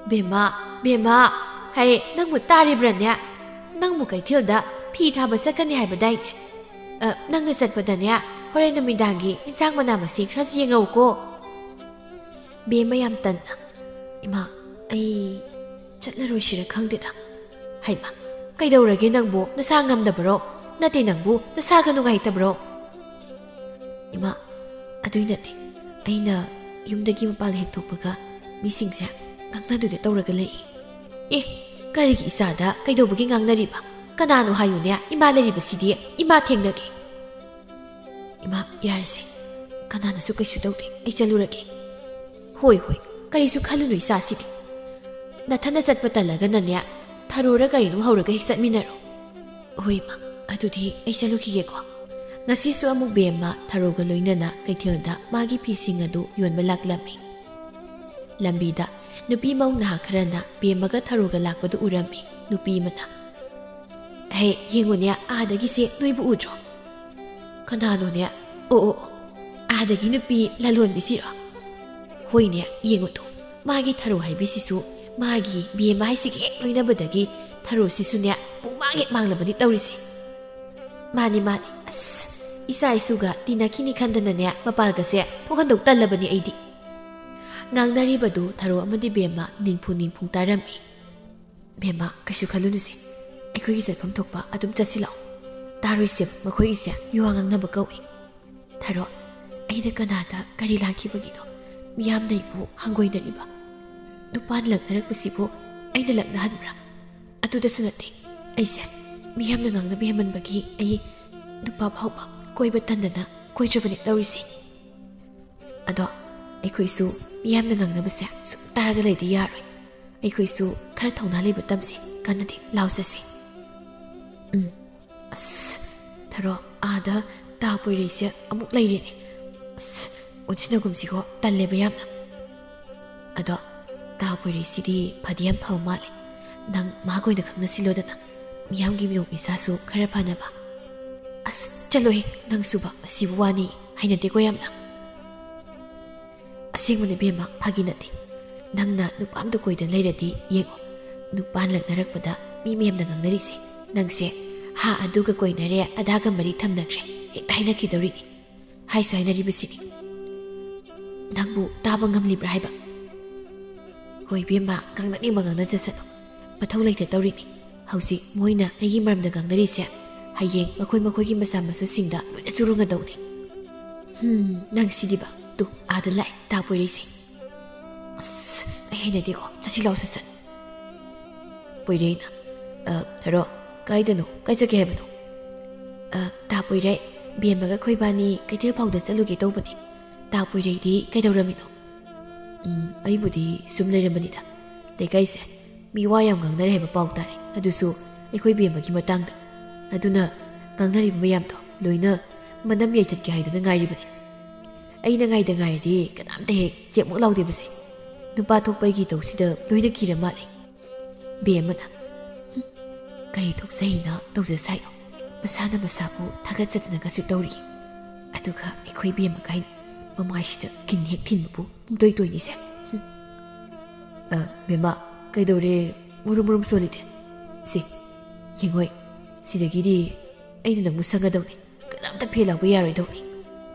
"ꯕꯦꯝꯃ, ꯕꯦꯝꯃ, ꯍꯩ, ꯅꯪꯕꯨ ꯇꯥꯔꯤꯕ꯭ꯔꯅꯦ? ꯅꯪꯕꯨ ꯀꯩꯊꯦꯜꯗ ꯐꯤ ꯊꯥꯕ ꯆꯠꯀꯅꯤ ꯍꯥꯏꯕꯗꯥꯏꯅꯦ? ꯑ, ꯅꯪꯅ ꯆꯠꯄꯗꯅꯦ, ꯍꯣꯔꯦꯟ ꯅꯨꯃꯤꯗꯥꯡꯒꯤ ꯏꯟꯁꯥꯡ ꯃꯅꯥ ꯃꯁꯤꯡ ꯈꯔꯁꯨ ꯌꯦꯡꯉꯛꯎꯀꯣ꯫" ꯕꯦꯝꯃ ꯌꯥꯝ ꯇꯟꯅ, "ꯏꯃꯥ, ꯑꯩ ꯆꯠꯂꯔꯣꯏꯁꯤꯔ ꯈꯪꯗꯦꯗ꯫" "ꯍꯩꯃꯥ, ꯀꯩꯗꯧꯔꯒꯦ ꯅꯪꯕꯨ? ꯅꯁꯥ ꯉꯝꯗꯕꯔꯣ? ꯅꯠꯇꯦ, ꯅꯪꯕꯨ ꯅꯁꯥꯒ ꯅꯨꯡꯉꯥꯏꯇꯕ꯭ꯔꯣ?" "ꯏꯃꯥ, ꯑꯗꯨꯏ ꯅꯠꯇꯦ꯫ ꯑꯩꯅ ꯌꯨꯝꯗꯒꯤ ꯃꯄꯥꯟ ꯍꯦꯛ ꯊꯣꯛꯄꯒ ꯃꯤꯁꯤꯡꯁꯦ ꯉꯥꯡꯅꯗꯨꯅ ꯇꯧꯔꯒ ꯂꯩ꯫ ꯑꯦ, ꯀꯔꯤꯒꯤ ꯏꯆꯥꯗ ꯀꯩꯗꯧꯕꯒꯤ ꯉꯥꯡꯅꯔꯤꯕ? ꯀꯅꯥꯅꯣ ꯍꯥꯏꯌꯨꯅꯦ, ꯏꯃꯥ ꯂꯩꯔꯤꯕꯁꯤꯗꯤ꯫ ꯏꯃꯥ ꯊꯦꯡꯅꯒꯦ꯫ ꯏꯃꯥ, ꯌꯥꯔꯁꯦ꯫ ꯀꯅꯥꯅꯁꯨ ꯀꯩꯁꯨ ꯇꯧꯗꯦ꯫ ꯑꯩ ꯆꯠꯂꯨꯔꯒꯦ꯫ ꯍꯣꯏ, ꯍꯣꯏ, ꯀꯔꯤꯁꯨ ꯈꯜꯂꯨꯅꯨ ꯏꯆꯥꯁꯤꯗꯤ꯫ ꯅꯊꯟꯅ ꯆꯠꯄ ꯇꯜꯂꯒꯅꯅꯦ, ꯊꯔꯣꯔ ꯀꯔꯤꯅꯣ ꯍꯧꯔꯒ ꯍꯦꯛ ꯆꯠꯃꯤꯟꯅꯔꯣ꯫ ꯍꯣꯏ ꯏꯃꯥ, ꯑꯗꯨꯗꯤ ꯑꯩ ꯆꯠꯂꯨꯈꯤꯒꯦꯀꯣ꯫ ꯉꯁꯤꯁꯨ ꯑꯃꯨꯛ ꯕꯦꯝꯃ ꯊꯔꯣꯒ ꯂꯣꯏꯅꯅ ꯀꯩꯊꯦꯜꯗ ꯃꯥꯒꯤ ꯐꯤꯁꯤꯡ ꯑꯗꯨ ꯌꯣꯟꯕ ꯂꯥꯛꯂꯝꯃꯤ꯫ ꯂꯝꯕꯤꯗ ꯅꯨꯄꯤ ꯃꯧ ꯅꯍꯥ ꯈꯔꯅ ꯕꯦꯝꯃꯒ ꯊꯔꯣꯒ ꯂꯥꯛꯄꯗꯨ ꯎꯔꯝꯃꯤ꯫ ꯅꯨꯄꯤ ꯑꯃꯅ, "ꯍꯦ, ꯌꯦꯡꯉꯨꯅꯦ, ꯑꯥꯗꯒꯤꯁꯦ ꯅꯣꯏꯕꯨ ꯎꯗ꯭ꯔꯣ?" "ꯀꯅꯥꯅꯣꯅꯦ?" "ꯑꯣ, ꯑꯣ, ꯑꯣ, ꯑꯥꯗꯒꯤ ꯅꯨꯄꯤ ꯂꯂꯣꯟꯕꯤꯁꯤꯔꯣ?" "ꯍꯣꯏꯅꯦ, ꯌꯦꯡꯉꯨ ꯇꯨ, ꯃꯥꯒꯤ ꯊꯔꯣ ꯍꯥꯏꯕꯤꯁꯤꯁꯨ ꯃꯥꯒꯤ ꯕꯦꯝꯃ ꯍꯥꯏꯁꯤꯒ ꯍꯦꯛ ꯂꯣꯏꯅꯕꯗꯒꯤ ꯊꯔꯣꯁꯤꯁꯨꯅꯦ ꯄꯨꯡꯃꯥꯡ ꯍꯦꯛ ꯃꯥꯡꯂꯕꯅꯤ ꯇꯧꯔꯤꯁꯦ꯫" "ꯃꯥꯅꯤ, ꯃꯥꯅꯤ, ꯑꯁ, ꯏꯆꯥ ꯏꯁꯨꯒ ꯇꯤꯟꯅꯈꯤꯅꯤ ꯈꯟꯗꯅꯅꯦ ꯃꯄꯥꯜꯒꯁꯦ ꯊꯣꯛꯍꯟꯗꯧ ꯇꯜꯂꯕꯅꯤ ꯑꯩꯗꯤ꯫" ꯉꯥꯡꯅꯔꯤꯕꯗꯨ ꯊꯔꯣ ꯑꯃꯗꯤ ꯕꯦꯝꯃ ꯅꯤꯡꯐꯨ ꯅꯤꯡꯐꯨ ꯇꯥꯔꯝꯃꯤ꯫ "ꯕꯦꯝꯃ, ꯀꯩꯁꯨ ꯈꯜꯂꯨꯅꯨꯁꯦ, ꯑꯩꯈꯣꯏꯒꯤ ꯆꯠꯐꯝ ꯊꯣꯛꯄ ꯑꯗꯨꯝ ꯆꯠꯁꯤ ꯂꯥꯛꯑꯣ꯫ ꯇꯥꯔꯣꯏꯁꯦ, ꯃꯈꯣꯏꯒꯤꯁꯦ ꯃꯤꯋꯥ ꯉꯥꯡꯅꯕ ꯀꯧꯏ꯫" "ꯊꯔꯣ, ꯑꯩꯅ ꯀꯅꯥꯗ ꯀꯔꯤ ꯂꯥꯟꯈꯤꯕꯒꯤꯅꯣ ꯃꯤꯌꯥꯝꯅ ꯑꯩꯕꯨ ꯍꯪꯒꯣꯏꯅꯔꯤꯕ? ꯅꯨꯄꯥꯅ ꯂꯛꯅꯔꯛꯄꯁꯤꯕꯨ ꯑꯩꯅ ꯂꯛꯅꯍꯟꯕ꯭ꯔꯥ? ꯑꯗꯨꯗꯁꯨ ꯅꯠꯇꯦ, ꯑꯩꯁꯦ ꯃꯤꯌꯥꯝꯅ ꯉꯥꯡꯅꯕ ꯍꯦꯟꯃꯟꯕꯒꯤ ꯑꯩ ꯅꯨꯄꯥ ꯐꯥꯎꯕ ꯀꯣꯏꯕ ꯇꯟꯗꯅ ꯀꯣꯏꯗ꯭ꯔꯕꯅꯦ ꯇꯧꯔꯤꯁꯦ꯫ ꯑꯗꯣ ꯑꯩꯈꯣꯏꯁꯨ ꯃꯤꯌꯥꯝꯅ ꯉꯥꯡꯅꯕꯁꯦ ꯁꯨꯝ ꯇꯥꯔꯒ ꯂꯩꯗꯤ ꯌꯥꯔꯣꯏ꯫ ꯑꯩꯈꯣꯏꯁꯨ ꯈꯔ ꯊꯧꯅꯥ ꯂꯩꯕ ꯇꯝꯁꯤ, ꯀꯟꯅꯗꯤ ꯂꯥꯎ ꯆꯠꯁꯤ꯫" ꯎꯝ, ꯑꯁ, ꯊꯔꯣ, ꯑꯥꯗ ꯇꯥ ꯄꯣꯏꯔꯩꯁꯦ ꯑꯃꯨꯛ ꯂꯩꯔꯦꯅꯦ꯫ ꯑꯁ, ꯑꯣꯟꯁꯤꯟꯅꯒꯨꯝꯁꯤꯀꯣ, ꯇꯜꯂꯦꯕ ꯌꯥꯝꯅ꯫ ꯑꯗꯣ ꯇꯥ ꯄꯣꯏꯔꯩꯁꯤꯗꯤ ꯐꯗꯤ ꯌꯥꯝ ꯐꯕ ꯃꯥꯜꯂꯦ꯫ ꯅꯪ ꯃꯥꯒ ꯑꯣꯏꯅ ꯈꯪꯅꯁꯤꯜꯂꯣꯗꯅ, ꯃꯤꯌꯥꯝꯒꯤ ꯃꯤꯅꯣꯛ ꯃꯤꯁꯥꯁꯨ ꯈꯔ ꯐꯅꯕ꯫ ꯑꯁ, ꯆꯠꯂꯣꯍꯦ, ꯅꯪꯁꯨꯕ, ꯑꯁꯤꯕꯨ ꯋꯥꯅꯤ, ꯍꯩꯅꯗꯦꯀꯣ ꯌꯥꯝꯅ꯫ ꯑꯁꯦꯡꯕꯅꯦ ꯕꯦꯝꯃ, ꯐꯥꯒꯤ ꯅꯠꯇꯦ꯫ ꯅꯪꯅ ꯅꯨꯄꯥ ꯑꯝꯗ ꯀꯣꯏꯗꯅ ꯂꯩꯔꯗꯤ ꯌꯦꯡꯉꯣ, ꯅꯨꯄꯥꯅ ꯂꯛꯅꯔꯛꯄꯗ ꯃꯤ ꯃꯌꯥꯝꯅ ꯉꯥꯡꯅꯔꯤꯁꯦ, ꯅꯪꯁꯦ ꯍꯥ ꯑꯗꯨꯒ ꯀꯣꯏꯅꯔꯦ, ꯑꯗꯥꯒ ꯃꯔꯤ ꯊꯝꯅꯈ꯭ꯔꯦ, ꯍꯦꯛꯇ ꯍꯥꯏꯅꯈꯤꯗꯧꯔꯤꯅꯤ꯫ ꯍꯥꯏꯁꯨ ꯍꯥꯏꯅꯔꯤꯕꯁꯤꯅꯤ꯫ ꯅꯪꯕꯨ ꯇꯥꯕ ꯉꯝꯂꯤꯕ꯭ꯔꯥ ꯍꯥꯏꯕ? ꯍꯣꯏ ꯕꯦꯝꯃ, ꯉꯥꯡꯅꯅꯤꯡꯕ ꯉꯥꯡꯅꯖꯁꯅꯨ꯫ ꯃꯊꯧ ꯂꯩꯇ ꯇꯧꯔꯤꯅꯤ꯫ ꯍꯧꯖꯤꯛ ꯃꯣꯏꯅ ꯑꯩꯒꯤ ꯃꯔꯝꯗ ꯉꯥꯡꯅꯔꯤꯁꯦ, ꯍꯌꯦꯡ ꯃꯈꯣꯏ ꯃꯈꯣꯏꯒꯤ ꯃꯆꯥ ꯃꯁꯨꯁꯤꯡꯗ ꯂꯣꯏꯅ ꯆꯨꯔꯨꯡꯒꯗꯧꯅꯤ꯫ ꯍꯝ, ꯅꯪ ꯁꯤꯗꯤꯕ꯫ ꯇꯨ, ꯑꯥꯗ ꯂꯥꯛꯑꯦ ꯇꯥ ꯄꯣꯏꯔꯩꯁꯦ꯫ ꯑꯁ, ꯑꯩ ꯍꯩꯅꯗꯦꯀꯣ꯫ ꯆꯠꯁꯤ ꯂꯥꯎ, ꯁꯠ ꯁꯠ꯫ ꯄꯣꯏꯔꯩꯅ, "ꯑ, ꯊꯔꯣ, ꯀꯥꯏꯗꯅꯣ? ꯀꯥꯏ ꯆꯠꯀꯦ ꯍꯥꯏꯕꯅꯣ?" "ꯑ, ꯇꯥ ꯄꯣꯏꯔꯩ, ꯕꯦꯝꯃꯒ ꯑꯩꯈꯣꯏꯕꯥꯅꯤ ꯀꯩꯊꯦꯜ ꯐꯥꯎꯗ ꯆꯠꯂꯨꯒꯦ ꯇꯧꯕꯅꯦ꯫ ꯇꯥ ꯄꯣꯏꯔꯩꯗꯤ ꯀꯩꯗꯧꯔꯝꯃꯤꯅꯣ?" "ꯎꯝ, ꯑꯩꯕꯨꯗꯤ ꯁꯨꯝ ꯂꯩꯔꯝꯕꯅꯤꯗ꯫ ꯂꯩꯀꯥꯏꯁꯦ ꯃꯤ ꯋꯥ ꯌꯥꯝ ꯉꯥꯡꯅꯔꯦ ꯍꯥꯏꯕ ꯄꯥꯎ ꯇꯥꯔꯦ꯫ ꯑꯗꯨꯁꯨ ꯑꯩꯈꯣꯏ ꯕꯦꯝꯃꯒꯤ ꯃꯇꯥꯡꯗ꯫ ꯑꯗꯨꯅ ꯉꯥꯡꯅꯔꯤꯕ ꯃꯌꯥꯝꯗꯣ ꯂꯣꯏꯅ ꯃꯅꯝ ꯌꯥꯏꯊꯠꯀꯦ ꯍꯥꯏꯗꯨꯅ ꯉꯥꯏꯔꯤꯕꯅꯤ꯫ ꯑꯩꯅ ꯉꯥꯏꯗ ꯉꯥꯏꯔꯗꯤ ꯀꯅꯥꯝꯇ ꯍꯦꯛ ꯆꯦꯞꯃꯨꯛ ꯂꯥꯎꯗꯦꯕꯁꯦ꯫ ꯅꯨꯄꯥ ꯊꯣꯛꯄꯒꯤ ꯇꯧꯁꯤꯗ ꯂꯣꯏꯅ ꯀꯤꯔ ꯃꯥꯜꯂꯦ꯫" ꯕꯦꯝꯃꯅ, "ꯍꯨꯝ, ꯀꯔꯤ ꯊꯣꯛꯆꯩꯅ ꯇꯧꯖ ꯁꯥꯏꯅꯣ? ꯃꯁꯥꯅ ꯃꯁꯥꯕꯨ ꯊꯥꯒꯠꯆꯗꯅꯒꯁꯨ ꯇꯧꯔꯤ꯫ ꯑꯗꯨꯒ ꯑꯩꯈꯣꯏ ꯕꯦꯝꯃ ꯀꯥꯏꯅ ꯃꯃꯥꯏꯁꯤꯗ ꯀꯤꯟ ꯍꯦꯛ ꯊꯤꯟꯕꯕꯨ ꯄꯨꯡꯇꯣꯏ ꯇꯣꯏꯅꯤꯁꯦ꯫ ꯍꯨꯝ꯫ ꯑ, ꯕꯦꯝꯃ, ꯀꯩꯗꯧꯔꯦ ꯃꯨꯔꯨꯝ ꯃꯨꯔꯨꯝ ꯁꯣꯜꯂꯤꯗꯤ? ꯁꯤ, ꯌꯦꯡꯉꯣꯏ, ꯁꯤꯗꯒꯤꯗꯤ ꯑꯩꯅ ꯅꯪꯕꯨ ꯁꯪꯒꯗꯧꯅꯤ꯫ ꯀꯅꯥꯝꯇ ꯐꯦꯜ ꯂꯥꯎꯕ ꯌꯥꯔꯣꯏꯗꯧꯅꯤ꯫"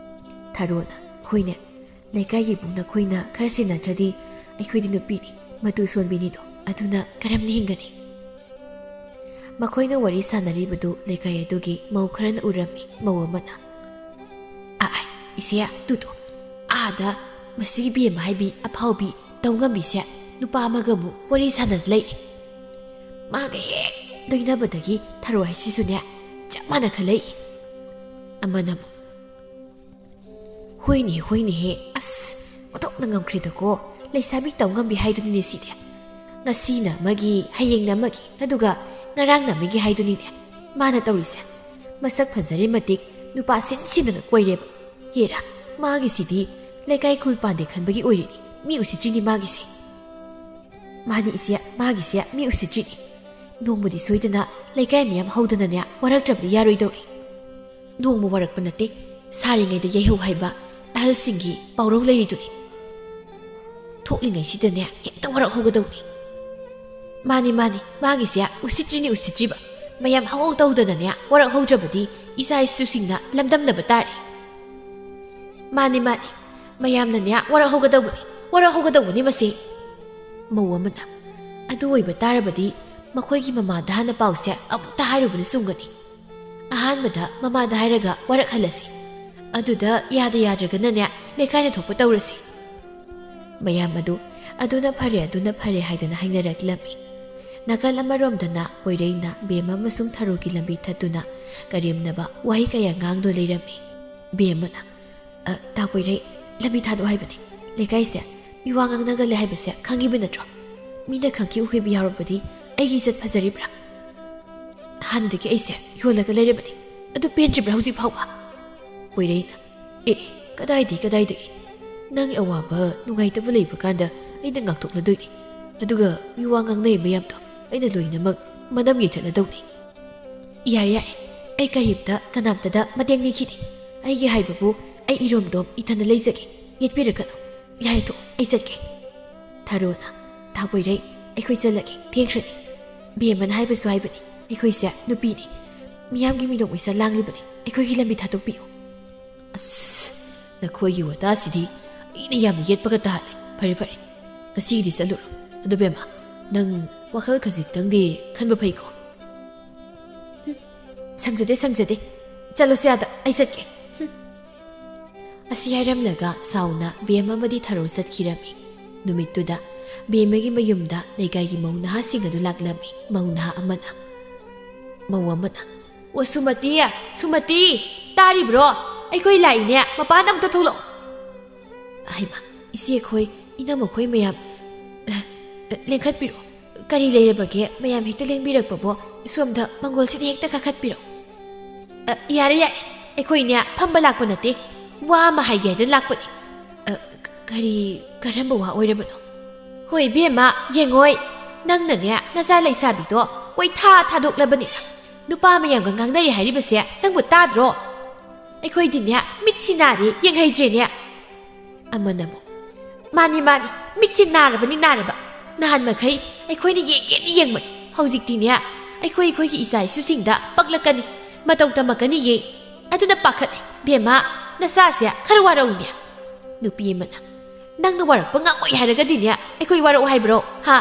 ꯊꯥꯔꯣꯅ, "ꯍꯣꯏꯅꯦ, ꯂꯩꯀꯥꯏꯒꯤ ꯏꯕꯨꯡ ꯅꯈꯣꯏꯅ ꯈꯔ ꯁꯦꯟꯅꯗ꯭ꯔꯗꯤ ꯑꯩꯈꯣꯏꯗꯤ ꯅꯨꯄꯤꯅꯤ, ꯃꯇꯨ ꯁꯣꯟꯕꯤꯅꯤꯗꯣ, ꯑꯗꯨꯅ ꯀꯔꯝꯅ ꯍꯤꯡꯒꯅꯤ?" ꯃꯈꯣꯏꯅ ꯋꯥꯔꯤ ꯁꯥꯟꯅꯔꯤꯕꯗꯨ ꯂꯩꯀꯥꯏ ꯑꯗꯨꯒꯤ ꯃꯧ ꯈꯔꯅ ꯎꯔꯝꯃꯤ꯫ ꯃꯧ ꯑꯃꯅ, "ꯑꯥ, ꯑꯥ, ꯏꯆꯦ, ꯇꯨꯗꯣ, ꯑꯥꯗ ꯃꯁꯤꯒꯤ ꯕꯦꯝꯃ ꯍꯥꯏꯕꯤ ꯑꯐꯥꯎꯕꯤ ꯇꯧ ꯉꯝꯕꯤꯁꯦ ꯅꯨꯄꯥ ꯑꯃꯒ ꯑꯃꯨꯛ ꯋꯥꯔꯤ ꯁꯥꯟꯅꯗ ꯂꯩꯔꯦ꯫ ꯃꯥꯒ ꯍꯦꯛ ꯂꯣꯏꯅꯕꯗꯒꯤ ꯊꯔꯣ ꯍꯥꯏꯁꯤꯁꯨꯅꯦ ꯆꯞ ꯃꯥꯟꯅ ꯈꯜꯂꯛꯏ꯫" ꯑꯃꯅ ꯑꯃꯨꯛ, "ꯍꯣꯏꯅꯦ, ꯍꯣꯏꯅꯦꯍꯦ, ꯑꯁ, ꯑꯣꯟꯊꯣꯛꯅ ꯉꯝꯈ꯭ꯔꯦꯗꯀꯣ꯫ ꯂꯩꯁꯥꯕꯤ ꯇꯧ ꯉꯝꯕꯤ ꯍꯥꯏꯗꯨꯅꯤꯅꯦ ꯁꯤꯗꯤ꯫ ꯉꯁꯤꯅ ꯑꯃꯒꯤ, ꯍꯌꯦꯡꯅ ꯑꯃꯒꯤ, ꯑꯗꯨꯒ ꯉꯔꯥꯡꯅ ꯑꯃꯒꯤ ꯍꯥꯏꯗꯨꯅꯤꯅꯦ ꯃꯥꯅ ꯇꯧꯔꯤꯁꯦ꯫ ꯃꯁꯛ ꯐꯖꯔꯦ ꯃꯇꯤꯛ ꯅꯨꯄꯥ ꯁꯤꯟ ꯁꯤꯟꯗꯅ ꯀꯣꯏꯔꯦꯕ꯫ ꯍꯦꯔꯥ, ꯃꯥꯒꯤꯁꯤꯗꯤ ꯂꯩꯀꯥꯏ ꯈꯨꯜ ꯄꯥꯟꯗꯦ ꯈꯟꯕꯒꯤ ꯑꯣꯏꯔꯤꯅꯤ꯫ ꯃꯤ ꯎꯁꯤꯠꯇ꯭ꯔꯤꯅꯤ ꯃꯥꯒꯤꯁꯦ꯫ ꯃꯥꯅꯤ ꯏꯆꯦ, ꯃꯥꯒꯤꯁꯦ ꯃꯤ ꯎꯁꯤꯠꯇ꯭ꯔꯤꯅꯤ꯫ ꯅꯣꯡꯃꯗꯤ ꯁꯣꯏꯗꯅ ꯂꯩꯀꯥꯏ ꯃꯤꯌꯥꯝ ꯍꯧꯗꯅꯅꯦ ꯋꯥꯔꯛꯇ꯭ꯔꯕꯗꯤ ꯌꯥꯔꯣꯏꯗꯧꯔꯤ꯫ ꯅꯣꯡꯃ ꯋꯥꯔꯛꯄ ꯅꯠꯇꯦ, ꯁꯥꯔꯤꯉꯩꯗ ꯌꯩꯍꯧ ꯍꯥꯏꯕ ꯑꯍꯜꯁꯤꯡꯒꯤ ꯄꯥꯎꯔꯧ ꯂꯩꯔꯤꯗꯨꯅꯤ꯫ ꯊꯣꯛꯂꯤꯉꯩꯁꯤꯗꯅꯦ ꯍꯦꯛꯇ ꯋꯥꯔꯛꯍꯧꯒꯗꯧꯅꯤ꯫" "ꯃꯥꯅꯤ, ꯃꯥꯅꯤ, ꯃꯥꯒꯤꯁꯦ ꯎꯁꯤꯠꯇ꯭ꯔꯤꯅꯤ ꯎꯁꯤꯠꯇ꯭ꯔꯤꯕ꯫ ꯃꯌꯥꯝ ꯍꯧꯍꯧ ꯇꯧꯗꯅꯅꯦ ꯋꯥꯔꯛꯍꯧꯗ꯭ꯔꯕꯗꯤ ꯏꯆꯥ ꯏꯁꯨꯁꯤꯡꯅ ꯂꯝꯗꯝꯅꯕ ꯇꯥꯔꯦ꯫" "ꯃꯥꯅꯤ, ꯃꯥꯅꯤ, ꯃꯌꯥꯝꯅꯅꯦ ꯋꯥꯔꯛꯍꯧꯒꯗꯧꯕꯅꯤ, ꯋꯥꯔꯛꯍꯧꯒꯗꯧꯕꯅꯤ ꯃꯁꯤ꯫" ꯃꯧ ꯑꯃꯅ, "ꯑꯗꯨ ꯑꯣꯏꯕ ꯇꯥꯔꯕꯗꯤ ꯃꯈꯣꯏꯒꯤ ꯃꯃꯥꯗ ꯍꯥꯟꯅ ꯄꯥꯎꯁꯦ ꯑꯃꯨꯛꯇ ꯍꯥꯏꯔꯨꯕꯅ ꯆꯨꯝꯒꯅꯤ꯫ ꯑꯍꯥꯟꯕꯗ ꯃꯃꯥꯗ ꯍꯥꯏꯔꯒ ꯋꯥꯔꯛꯍꯜꯂꯁꯤ꯫ ꯑꯗꯨꯗ ꯌꯥꯗ ꯌꯥꯗ꯭ꯔꯒꯅꯅꯦ ꯂꯩꯀꯥꯏꯅ ꯊꯣꯛꯄ ꯇꯧꯔꯁꯤ꯫" ꯃꯌꯥꯝ ꯑꯗꯨ "ꯑꯗꯨꯅ ꯐꯔꯦ, ꯑꯗꯨꯅ ꯐꯔꯦ" ꯍꯥꯏꯗꯅ ꯍꯥꯏꯅꯔꯛꯂꯝꯃꯤ꯫ ꯅꯥꯀꯜ ꯑꯃꯔꯣꯝꯗꯅ ꯄꯣꯏꯔꯩꯅ ꯕꯦꯝꯃ ꯑꯃꯁꯨꯡ ꯊꯔꯣꯒꯤ ꯂꯝꯕꯤ ꯊꯠꯇꯨꯅ ꯀꯔꯦꯝꯅꯕ ꯋꯥꯍꯩ ꯀꯌꯥ ꯉꯥꯡꯗꯨꯅ ꯂꯩꯔꯝꯃꯤ꯫ ꯕꯦꯝꯃꯅ, "ꯑ, ꯇꯥ ꯄꯣꯏꯔꯩ, ꯂꯝꯕꯤ ꯊꯥꯗꯣꯛ ꯍꯥꯏꯕꯅꯤ꯫ ꯂꯩꯀꯥꯏꯁꯦ ꯃꯤ ꯋꯥ ꯉꯥꯡꯅꯒꯜꯂꯦ ꯍꯥꯏꯕꯁꯦ ꯈꯪꯉꯤꯕ ꯅꯠꯇ꯭ꯔꯣ? ꯃꯤꯅ ꯈꯪꯈꯤ ꯎꯍꯩꯕ ꯌꯥꯎꯔꯕꯗꯤ ꯑꯩꯒꯤ ꯏꯖꯠ ꯐꯖꯔꯤꯕ꯭ꯔꯥ? ꯍꯥꯟꯅꯗꯒꯤ ꯑꯩꯁꯦ ꯌꯣꯜꯂꯒ ꯂꯩꯔꯕꯅꯤ꯫ ꯑꯗꯨ ꯄꯦꯟꯗ꯭ꯔꯤꯕ꯭ꯔꯥ ꯍꯧꯖꯤꯛ ꯐꯥꯎꯕ?" ꯄꯣꯏꯔꯩꯅ, "ꯑꯦ, ꯑꯦ, ꯀꯗꯥꯏꯗꯒꯤ, ꯀꯗꯥꯏꯗꯒꯤ? ꯅꯪꯒꯤ ꯑꯋꯥꯕ ꯅꯨꯡꯉꯥꯏꯇꯕ ꯂꯩꯕ ꯀꯥꯟꯗ ꯑꯩꯅ ꯉꯥꯛꯊꯣꯛꯂꯗꯣꯏꯅꯤ꯫ ꯑꯗꯨꯒ ꯃꯤ ꯋꯥ ꯉꯥꯡꯅꯩ ꯃꯌꯥꯝꯗꯣ ꯑꯩꯅ ꯂꯣꯏꯅꯃꯛ ꯃꯅꯝ ꯌꯩꯊꯠꯂꯗꯧꯅꯤ꯫" "ꯌꯥꯔꯦ, ꯌꯥꯔꯦ꯫ ꯑꯩ ꯀꯔꯤꯝꯇ ꯀꯅꯥꯝꯇꯗ ꯃꯇꯦꯡ ꯅꯤꯈꯤꯗꯦ꯫ ꯑꯩꯒꯤ ꯍꯥꯏꯕꯕꯨ ꯑꯩ ꯏꯔꯣꯝꯗꯣꯝ ꯏꯊꯟꯗ ꯂꯩꯖꯒꯦ꯫ ꯌꯦꯠꯄꯤꯔꯛꯀꯅꯨ꯫ ꯌꯥꯔꯦ, ꯊꯣꯛꯑꯣ, ꯑꯩ ꯆꯠꯀꯦ꯫" ꯊꯔꯣꯅ, "ꯇꯥ ꯄꯣꯏꯔꯩ, ꯑꯩꯈꯣꯏ ꯆꯠꯂꯒꯦ, ꯊꯦꯡꯈ꯭ꯔꯅꯤ꯫ ꯕꯦꯝꯃꯅ ꯍꯥꯏꯕꯁꯨ ꯍꯥꯏꯕꯅꯤ, ꯑꯩꯈꯣꯏꯁꯦ ꯅꯨꯄꯤꯅꯤ꯫ ꯃꯤꯌꯥꯝꯒꯤ ꯃꯤꯅꯣꯛ ꯃꯩꯁꯥ ꯂꯥꯡꯂꯤꯕꯅꯤ, ꯑꯩꯈꯣꯏꯒꯤ ꯂꯝꯕꯤ ꯊꯥꯗꯣꯛꯄꯤꯌꯨ꯫" "ꯑꯁ, ꯅꯈꯣꯏꯒꯤ ꯋꯥꯇꯥꯁꯤꯗꯤ ꯑꯩꯅ ꯌꯥꯝꯅ ꯌꯦꯠꯄꯒ ꯇꯥꯍꯜꯂꯦ꯫ ꯐꯔꯦ, ꯐꯔꯦ, ꯉꯁꯤꯒꯤꯗꯤ ꯆꯠꯂꯨꯔꯣ꯫ ꯑꯗꯨ ꯕꯦꯝꯃ, ꯅꯪ ꯋꯥꯈꯜ ꯈꯖꯤꯛꯇꯪꯗꯤ ꯈꯟꯕ ꯐꯩꯀꯣ?" "ꯍꯨꯝ, ꯁꯪꯖꯗꯦ, ꯁꯪꯖꯗꯦ꯫ ꯆꯠꯂꯣꯁꯦ ꯑꯥꯗ, ꯑꯩ ꯆꯠꯀꯦ꯫" ꯍꯨꯝ꯫ ꯑꯁꯤ ꯍꯥꯏꯔꯝꯂꯒ ꯁꯥꯎꯅ ꯕꯦꯝꯃ ꯑꯃꯗꯤ ꯊꯔꯣ ꯆꯠꯈꯤꯔꯝꯃꯤ꯫ ꯅꯨꯃꯤꯠꯇꯨꯗ ꯕꯦꯝꯃꯒꯤ ꯃꯌꯨꯝꯗ ꯂꯩꯀꯥꯏꯒꯤ ꯃꯧ ꯅꯍꯥꯁꯤꯡ ꯑꯗꯨ ꯂꯥꯛꯂꯝꯃꯤ꯫ ꯃꯧ ꯅꯍꯥ ꯑꯃꯅ, ꯃꯧ ꯑꯃꯅ, "ꯑꯣ, ꯁꯨꯃꯇꯤ, ꯁꯨꯃꯇꯤ, ꯇꯥꯔꯤꯕ꯭ꯔꯣ? ꯑꯩꯈꯣꯏ ꯂꯥꯛꯏꯅꯦ, ꯃꯄꯥꯟꯗ ꯑꯝꯇ ꯊꯣꯛꯂꯛꯑꯣ꯫" "ꯍꯩꯃꯥ, ꯏꯆꯦ ꯈꯣꯏ, ꯏꯅꯝꯃ ꯈꯣꯏ ꯃꯌꯥꯝ, ꯑ, ꯑ, ꯂꯦꯡꯈꯠꯄꯤꯔꯣ꯫ ꯀꯔꯤ ꯂꯩꯔꯕꯒꯦ? ꯃꯌꯥꯝ ꯍꯦꯛꯇ ꯂꯦꯡꯕꯤꯔꯛꯄꯕꯣ? ꯁꯣꯝꯗ ꯃꯪꯒꯣꯜꯁꯤꯗ ꯍꯦꯛꯇ ꯀꯥꯈꯠꯄꯤꯔꯣ꯫" "ꯑ, ꯌꯥꯔꯦ, ꯌꯥꯔꯦ꯫ ꯑꯩꯈꯣꯏꯅꯦ ꯐꯝꯕ ꯂꯥꯛꯄ ꯅꯠꯇꯦ꯫ ꯋꯥ ꯑꯃ ꯍꯥꯏꯒꯦ ꯍꯥꯏꯗꯨꯅ ꯂꯥꯛꯄꯅꯤ꯫" "ꯑ, ꯀ-, ꯀꯔꯤ, ꯀꯔꯝꯕ ꯋꯥ ꯑꯣꯏꯔꯕꯅꯣ?" "ꯍꯣꯏ, ꯏꯕꯦꯝꯃ, ꯌꯦꯡꯉꯣꯏ꯫ ꯅꯪꯅꯅꯦ ꯅꯆꯥ ꯂꯩꯁꯥꯕꯤꯗꯣ ꯀꯣꯏꯊꯥ ꯊꯥꯗꯣꯛꯂꯕꯅꯤꯅ ꯅꯨꯄꯥ ꯃꯌꯥꯝꯒ ꯉꯥꯡꯅꯔꯤ ꯍꯥꯏꯔꯤꯕꯁꯦ ꯅꯪꯕꯨ ꯇꯥꯗ꯭ꯔꯣ? ꯑꯩꯈꯣꯏꯗꯤꯅꯦ ꯃꯤꯠꯁꯤ ꯅꯥꯔꯦ, ꯌꯦꯡꯍꯩꯗ꯭ꯔꯦꯅꯦ꯫" ꯑꯃꯅ ꯑꯃꯨꯛ, "ꯃꯥꯅꯤ, ꯃꯥꯅꯤ, ꯃꯤꯠꯁꯤ ꯅꯥꯔꯕꯅꯤ, ꯅꯥꯔꯕ꯫ ꯅꯍꯥꯟ ꯃꯈꯩ ꯑꯩꯈꯣꯏꯅ ꯌꯦꯡꯒꯦꯅ ꯌꯦꯡꯕꯅꯤ꯫ ꯍꯧꯖꯤꯛꯇꯤꯅꯦ ꯑꯩꯈꯣꯏ, ꯑꯩꯈꯣꯏꯒꯤ ꯏꯆꯥ ꯏꯁꯨꯁꯤꯡꯗ ꯄꯛꯂꯛꯀꯅꯤ, ꯃꯇꯧ ꯇꯝꯃꯛꯀꯅꯤꯌꯦ꯫ ꯑꯗꯨꯅ ꯄꯥꯈꯠꯂꯦ꯫ ꯕꯦꯝꯃ, ꯅꯆꯥꯁꯦ ꯈꯔ ꯋꯥꯔꯛꯎꯅꯦ꯫" ꯅꯨꯄꯤ ꯑꯃꯅ, "ꯅꯪꯅ ꯋꯥꯔꯛꯄ ꯉꯝꯃꯣꯏ ꯍꯥꯏꯔꯒꯗꯤꯅꯦ ꯑꯩꯈꯣꯏ ꯋꯥꯔꯛꯑꯣ ꯍꯥꯏꯕ꯭ꯔꯣ? ꯍꯥ?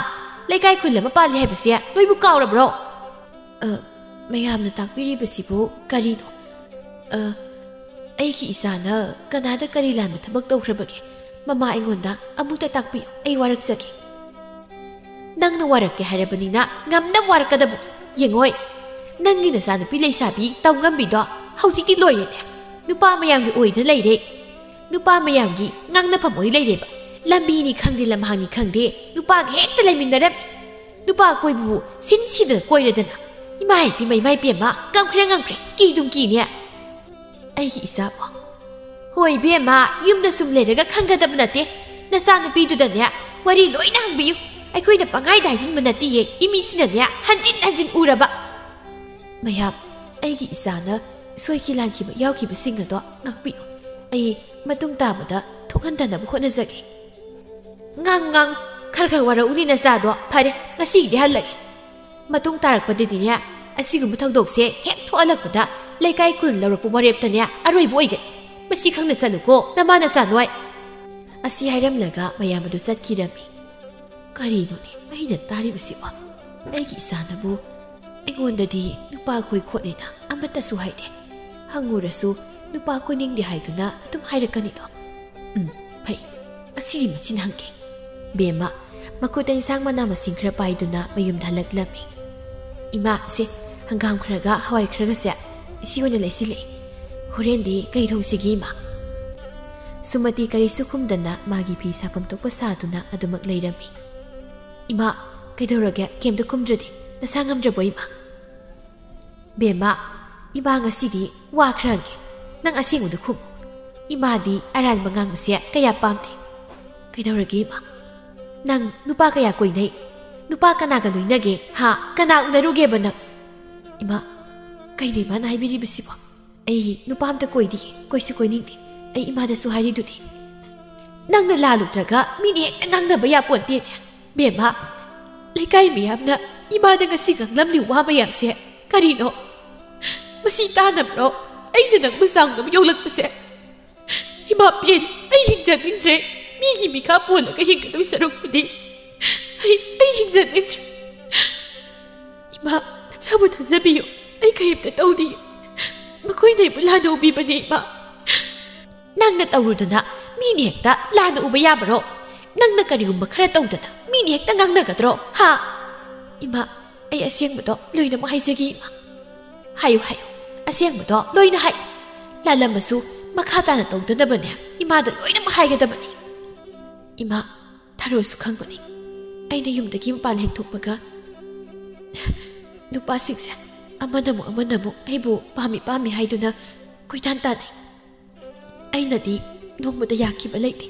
ꯂꯩꯀꯥꯏ ꯈꯨꯜ ꯑꯃ ꯄꯥꯜꯂꯤ ꯍꯥꯏꯕꯁꯦ ꯅꯣꯏꯕꯨ ꯀꯥꯎꯔꯕ꯭ꯔꯣ?" "ꯑ, ꯃꯌꯥꯝꯅ ꯇꯥꯛꯄꯤꯔꯤꯕꯁꯤꯕꯨ ꯀꯔꯤꯅꯣ? ꯑ, ꯑꯩꯒꯤ ꯏꯆꯥꯅ ꯀꯅꯥꯗ ꯀꯔꯤ ꯂꯥꯟꯕ ꯊꯕꯛ ꯇꯧꯈ꯭ꯔꯕꯒꯦ? ꯃꯃꯥ, ꯑꯩꯉꯣꯟꯗ ꯑꯃꯨꯛꯇ ꯇꯥꯛꯄꯤꯌꯨ, ꯑꯩ ꯋꯥꯔꯛꯆꯒꯦ꯫ ꯅꯪꯅ ꯋꯥꯔꯛꯀꯦ ꯍꯥꯏꯔꯕꯅꯤꯅ ꯉꯝꯅꯕ ꯋꯥꯔꯛꯀꯗꯕꯅꯤ꯫ ꯌꯦꯡꯉꯣꯏ, ꯅꯪꯒꯤ ꯅꯆꯥꯅꯨꯄꯤ ꯂꯩꯁꯥꯕꯤ ꯇꯧꯉꯝꯕꯤꯗꯣ ꯍꯧꯖꯤꯛꯇꯤ ꯂꯣꯏꯔꯦꯅꯦ꯫ ꯅꯨꯄꯥ ꯃꯌꯥꯝꯒꯤ ꯑꯣꯏꯗ ꯂꯩꯔꯦ꯫ ꯅꯨꯄꯥ ꯃꯌꯥꯝꯒꯤ ꯉꯥꯡꯅꯐꯝ ꯑꯣꯏ ꯂꯩꯔꯦꯕ꯫ ꯂꯝꯕꯤꯅꯤ ꯈꯪꯗꯦ, ꯂꯝꯍꯥꯡꯅꯤ ꯈꯪꯗꯦ, ꯅꯨꯄꯥꯒ ꯍꯦꯛꯇ ꯂꯩꯃꯤꯟꯅꯔꯝꯃꯤ꯫ ꯅꯨꯄꯥ ꯀꯣꯏꯕꯕꯨ ꯁꯤꯟ ꯁꯤꯗꯅ ꯀꯣꯏꯔꯗꯅ꯫ ꯏꯃꯥ ꯏꯄꯦꯝꯃ, ꯏꯃꯥ ꯏꯄꯦꯝꯃ, ꯀꯝꯈ꯭ꯔꯦ ꯉꯝꯈ꯭ꯔꯦ, ꯀꯤꯗꯨꯝ ꯀꯤꯅꯦ꯫ ꯑꯩꯒꯤ ꯏꯆꯥꯕꯣ꯫ ꯍꯣꯏ ꯏꯕꯦꯝꯃ, ꯌꯨꯝꯗ ꯁꯨꯝ ꯂꯩꯔꯒ ꯈꯪꯒꯗꯕ ꯅꯠꯇꯦ꯫ ꯅꯆꯥꯅꯨꯄꯤꯗꯨꯗꯅꯦ ꯋꯥꯔꯤ ꯂꯣꯏꯅ ꯍꯪꯕꯤꯌꯨ꯫ ꯑꯩꯈꯣꯏꯅ ꯄꯪꯍꯥꯏꯗ ꯍꯥꯏꯖꯤꯟꯕ ꯅꯠꯇꯤꯌꯦ, ꯏꯃꯤꯁꯤꯅꯅꯦ ꯍꯟꯖꯤꯟ ꯍꯟꯖꯤꯟ ꯎꯔꯕ꯫ ꯃꯌꯥꯝ, ꯑꯩꯒꯤ ꯏꯆꯥꯅ ꯁꯣꯏꯈꯤ ꯂꯥꯟꯈꯤꯕ ꯌꯥꯎꯈꯤꯕꯁꯤꯡ ꯑꯗꯣ ꯉꯥꯛꯄꯤꯌꯨ꯫ ꯑꯩ ꯃꯇꯨꯡ ꯇꯥꯕꯗ ꯊꯣꯛꯍꯟꯗꯅꯕ ꯍꯣꯠꯅꯖꯒꯦ꯫ ꯉꯥꯡ ꯉꯥꯡ, ꯈꯔ ꯈꯔ ꯋꯥꯔꯛꯎꯅꯦ ꯅꯆꯥꯗꯣ꯫ ꯐꯔꯦ, ꯉꯁꯤꯒꯤꯗꯤ ꯍꯜꯂꯒꯦ꯫ ꯃꯇꯨꯡ ꯇꯥꯔꯛꯄꯗꯗꯤꯅꯦ, ꯑꯁꯤꯒꯨꯝꯕ ꯊꯧꯗꯣꯛꯁꯦ ꯍꯦꯛ ꯊꯣꯛꯍꯜꯂꯛꯄꯗ ꯂꯩꯀꯥꯏ ꯈꯨꯜ ꯂꯧꯔꯛꯄ ꯋꯥꯔꯦꯞꯇꯅꯦ ꯑꯔꯣꯏꯕ ꯑꯣꯏꯒꯅꯤ꯫ ꯃꯁꯤ ꯈꯪꯅ ꯆꯠꯂꯨꯀꯣ, ꯅꯃꯥ ꯅꯆꯥ ꯅꯣꯏ꯫ ꯑꯁꯤ ꯍꯥꯏꯔꯝꯂꯒ ꯃꯌꯥꯝ ꯑꯗꯨ ꯆꯠꯈꯤꯔꯝꯃꯤ꯫ ꯀꯔꯤꯅꯣꯅꯦ ꯑꯩꯅ ꯇꯥꯔꯤꯕꯁꯤꯕꯣ? ꯑꯩꯒꯤ ꯏꯆꯥꯅꯕꯨ ꯑꯩꯉꯣꯟꯗꯗꯤ ꯅꯨꯄꯥ ꯀꯣꯏ ꯈꯣꯠꯂꯦꯅ ꯑꯃꯠꯇꯁꯨ ꯍꯥꯏꯗꯦ꯫ ꯍꯪꯉꯨꯔꯁꯨ ꯅꯨꯄꯥ ꯀꯣꯏꯅꯤꯡꯗꯦ ꯍꯥꯏꯗꯨꯅ ꯑꯗꯨꯝ ꯍꯥꯏꯔꯛꯀꯅꯤꯗꯣ꯫ ꯎꯝ, ꯐꯩ꯫ ꯑꯁꯤꯗꯤ ꯃꯁꯤꯅ ꯍꯪꯒꯦ꯫ ꯕꯦꯝꯃ ꯃꯈꯨꯠꯇ ꯏꯟꯁꯥꯡ ꯃꯅꯥ ꯃꯁꯤꯡ ꯈꯔ ꯄꯥꯏꯗꯨꯅ ꯃꯌꯨꯝꯗ ꯍꯜꯂꯛꯂꯝꯃꯤ꯫ ꯏꯃꯥ, ꯁꯦ, ꯍꯪꯒꯥꯝ ꯈꯔꯒ ꯍꯋꯥꯏ ꯈꯔꯒꯁꯦ ꯏꯆꯦ ꯑꯣꯏꯅ ꯂꯩꯁꯤꯜꯂꯛꯑꯦ꯫ ꯍꯣꯔꯦꯟꯗꯤ ꯀꯩ ꯊꯣꯡꯁꯤꯒꯦ, ꯏꯃꯥ? ꯁꯨꯃꯇꯤ ꯀꯔꯤꯁꯨ ꯈꯨꯝꯗꯅ ꯃꯥꯒꯤ ꯐꯤ ꯁꯥꯐꯝ ꯊꯣꯛꯄ ꯁꯥꯗꯨꯅ ꯑꯗꯨꯃꯛ ꯂꯩꯔꯝꯃꯤ꯫ ꯏꯃꯥ, ꯀꯩꯗꯧꯔꯒꯦ? ꯀꯩꯝꯇ ꯈꯨꯝꯗ꯭ꯔꯗꯤ? ꯅꯁꯥ ꯉꯝꯗ꯭ꯔꯕꯣ, ꯏꯃꯥ? ꯕꯦꯝꯃ, ꯏꯃꯥ ꯉꯁꯤꯗꯤ ꯋꯥ ꯈꯔ ꯍꯪꯒꯦ꯫ ꯅꯪ ꯑꯁꯦꯡꯕꯗꯨ ꯈꯨꯝꯃꯨ꯫ ꯏꯃꯥꯗꯤ ꯑꯔꯥꯟꯕ ꯉꯥꯡꯕꯁꯦ ꯀꯌꯥ ꯄꯥꯝꯗꯦ꯫ ꯀꯩꯗꯧꯔꯒꯦ, ꯏꯃꯥ? ꯅꯪ ꯅꯨꯄꯥ ꯀꯌꯥ ꯀꯣꯏꯅꯩ? ꯅꯨꯄꯥ ꯀꯅꯥꯒ ꯂꯣꯏꯅꯒꯦ? ꯍꯥ? ꯀꯅꯥ ꯎꯅꯔꯨꯒꯦꯕ ꯅꯪ? ꯏꯃꯥ, ꯀꯩꯅꯣ ꯏꯃꯥꯅ ꯍꯥꯏꯕꯤꯔꯤꯕꯁꯤꯕꯣ? ꯑꯩ ꯅꯨꯄꯥ ꯑꯝꯇ ꯀꯣꯏꯗꯤꯌꯦ, ꯀꯣꯏꯁꯨ ꯀꯣꯏꯅꯤꯡꯗꯦ꯫ ꯑꯩ ꯏꯃꯥꯗꯁꯨ ꯍꯥꯏꯔꯤꯗꯨꯗꯤ꯫ ꯅꯪꯅ ꯂꯥꯜꯂꯨꯗ꯭ꯔꯒ ꯃꯤꯅ ꯍꯦꯛꯇ ꯉꯥꯡꯅꯕ ꯌꯥꯄꯣꯟꯇꯦꯅꯦ꯫ ꯕꯦꯝꯃ, ꯂꯩꯀꯥꯏ ꯃꯤꯌꯥꯝꯅ ꯏꯃꯥꯗ ꯉꯁꯤ ꯉꯥꯡꯂꯝꯂꯤ ꯋꯥ ꯃꯌꯥꯝꯁꯦ ꯀꯔꯤꯅꯣ? ꯃꯁꯤ ꯇꯥꯅꯕ꯭ꯔꯣ ꯑꯩꯅ ꯅꯪꯕꯨ ꯆꯥꯎꯅꯕ ꯌꯣꯛꯂꯛꯄꯁꯦ? ꯏꯃꯥ ꯄꯦꯟ, ꯑꯩ ꯍꯤꯡꯖꯅꯤꯡꯗ꯭ꯔꯦ꯫ ꯃꯤꯒꯤ ꯃꯤꯈꯥ ꯄꯣꯜꯂꯒ ꯍꯤꯡꯒꯗꯧ ꯁꯔꯨꯛꯄꯨꯗꯤ ꯑꯩ, ꯑꯩ ꯍꯤꯡꯖꯅꯤꯡꯗ꯭ꯔꯦ꯫ ꯏꯃꯥ, ꯅꯆꯥꯕꯨ ꯊꯥꯖꯕꯤꯌꯨ꯫ ꯑꯩ ꯀꯔꯤꯝꯇ ꯇꯧꯗꯤꯌꯦ꯫ ꯃꯈꯣꯏꯅ ꯑꯩꯕꯨ ꯂꯥꯟꯅ ꯎꯕꯤꯕꯅꯦ, ꯏꯃꯥ꯫ ꯅꯪꯅ ꯇꯧꯔꯨꯗꯅ ꯃꯤꯅ ꯍꯦꯛꯇ ꯂꯥꯟꯅ ꯎꯕ ꯌꯥꯕꯔꯣ? ꯅꯪꯅ ꯀꯔꯤꯒꯨꯝꯕ ꯈꯔ ꯇꯧꯗꯅ ꯃꯤꯅ ꯍꯦꯛꯇ ꯉꯥꯡꯅꯒꯗ꯭ꯔꯣ? ꯍꯥ? ꯏꯃꯥ, ꯑꯩ ꯑꯁꯦꯡꯕꯗꯣ ꯂꯣꯏꯅꯃꯛ ꯍꯥꯏꯖꯒꯦ, ꯏꯃꯥ꯫ ꯍꯥꯏꯌꯨ, ꯍꯥꯏꯌꯨ꯫ ꯑꯁꯦꯡꯕꯗꯣ ꯂꯣꯏꯅ ꯍꯥꯏ꯫ ꯂꯥꯜꯂꯝꯃꯁꯨ ꯃꯈꯥ ꯇꯥꯅ ꯇꯧꯗꯅꯕꯅꯦ ꯏꯃꯥꯗ ꯂꯣꯏꯅꯃꯛ ꯍꯥꯏꯒꯗꯕꯅꯤ꯫ ꯏꯃꯥ, ꯊꯔꯣꯁꯨ ꯈꯪꯕꯅꯤ꯫ ꯑꯩꯅ ꯌꯨꯝꯗꯒꯤ ꯃꯄꯥꯟ ꯍꯦꯛ ꯊꯣꯛꯄꯒ ꯅꯨꯄꯥꯁꯤꯡꯁꯦ ꯑꯃꯅ ꯑꯃꯨꯛ ꯑꯃꯅ ꯑꯃꯨꯛ ꯑꯩꯕꯨ ꯄꯥꯝꯃꯤ ꯄꯥꯝꯃꯤ ꯍꯥꯏꯗꯨꯅ ꯀꯣꯏꯇꯥꯟ ꯇꯥꯟꯅꯩ꯫ ꯑꯩꯅꯗꯤ ꯅꯣꯡꯃꯇ ꯌꯥꯈꯤꯕ ꯂꯩꯇꯦ꯫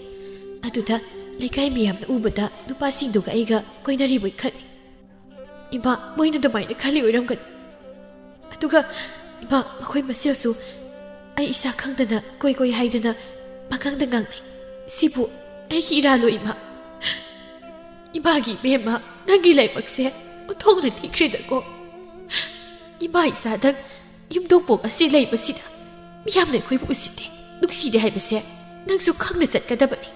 ꯑꯗꯨꯗ ꯂꯩꯀꯥꯏ ꯃꯤꯌꯥꯝꯅ ꯎꯕꯗ ꯅꯨꯄꯥꯁꯤꯡꯗꯨꯒ ꯑꯩꯒ ꯀꯣꯏꯅꯔꯤꯕꯣꯏ ꯈꯜꯂꯤ꯫ ꯏꯃꯥ, ꯃꯣꯏꯅ ꯑꯗꯨꯃꯥꯏꯅ ꯈꯜꯂꯤ ꯑꯣꯏꯔꯝꯒꯅꯤ꯫ ꯑꯗꯨꯒ ꯏꯃꯥ, ꯃꯈꯣꯏ ꯃꯁꯦꯜꯁꯨ ꯑꯩ ꯏꯁꯥ ꯈꯪꯗꯅ ꯀꯣꯏ ꯀꯣꯏ ꯍꯥꯏꯗꯅ ꯄꯥꯈꯪꯗ ꯉꯥꯡꯅꯩ꯫ ꯁꯤꯕꯨ ꯑꯩꯒꯤ ꯏꯔꯥꯜꯂꯣ, ꯏꯃꯥ? ꯏꯃꯥꯒꯤ ꯏꯕꯦꯝꯃ, ꯅꯪꯒꯤ ꯂꯥꯏꯕꯛꯁꯦ ꯑꯣꯟꯊꯣꯛꯅ ꯊꯤꯈ꯭ꯔꯦꯗꯀꯣ꯫ ꯏꯃꯥ ꯏꯆꯥꯗꯪ ꯌꯨꯝꯊꯣꯡꯄꯣꯛ ꯑꯁꯤ ꯂꯩꯕꯁꯤꯗ ꯃꯤꯌꯥꯝꯅ ꯑꯩꯈꯣꯏꯕꯨ ꯎꯁꯤꯠꯇꯦ, ꯅꯨꯡꯁꯤꯗꯦ ꯍꯥꯏꯕꯁꯦ ꯅꯪꯁꯨ ꯈꯪꯅ ꯆꯠꯀꯗꯕꯅꯤ꯫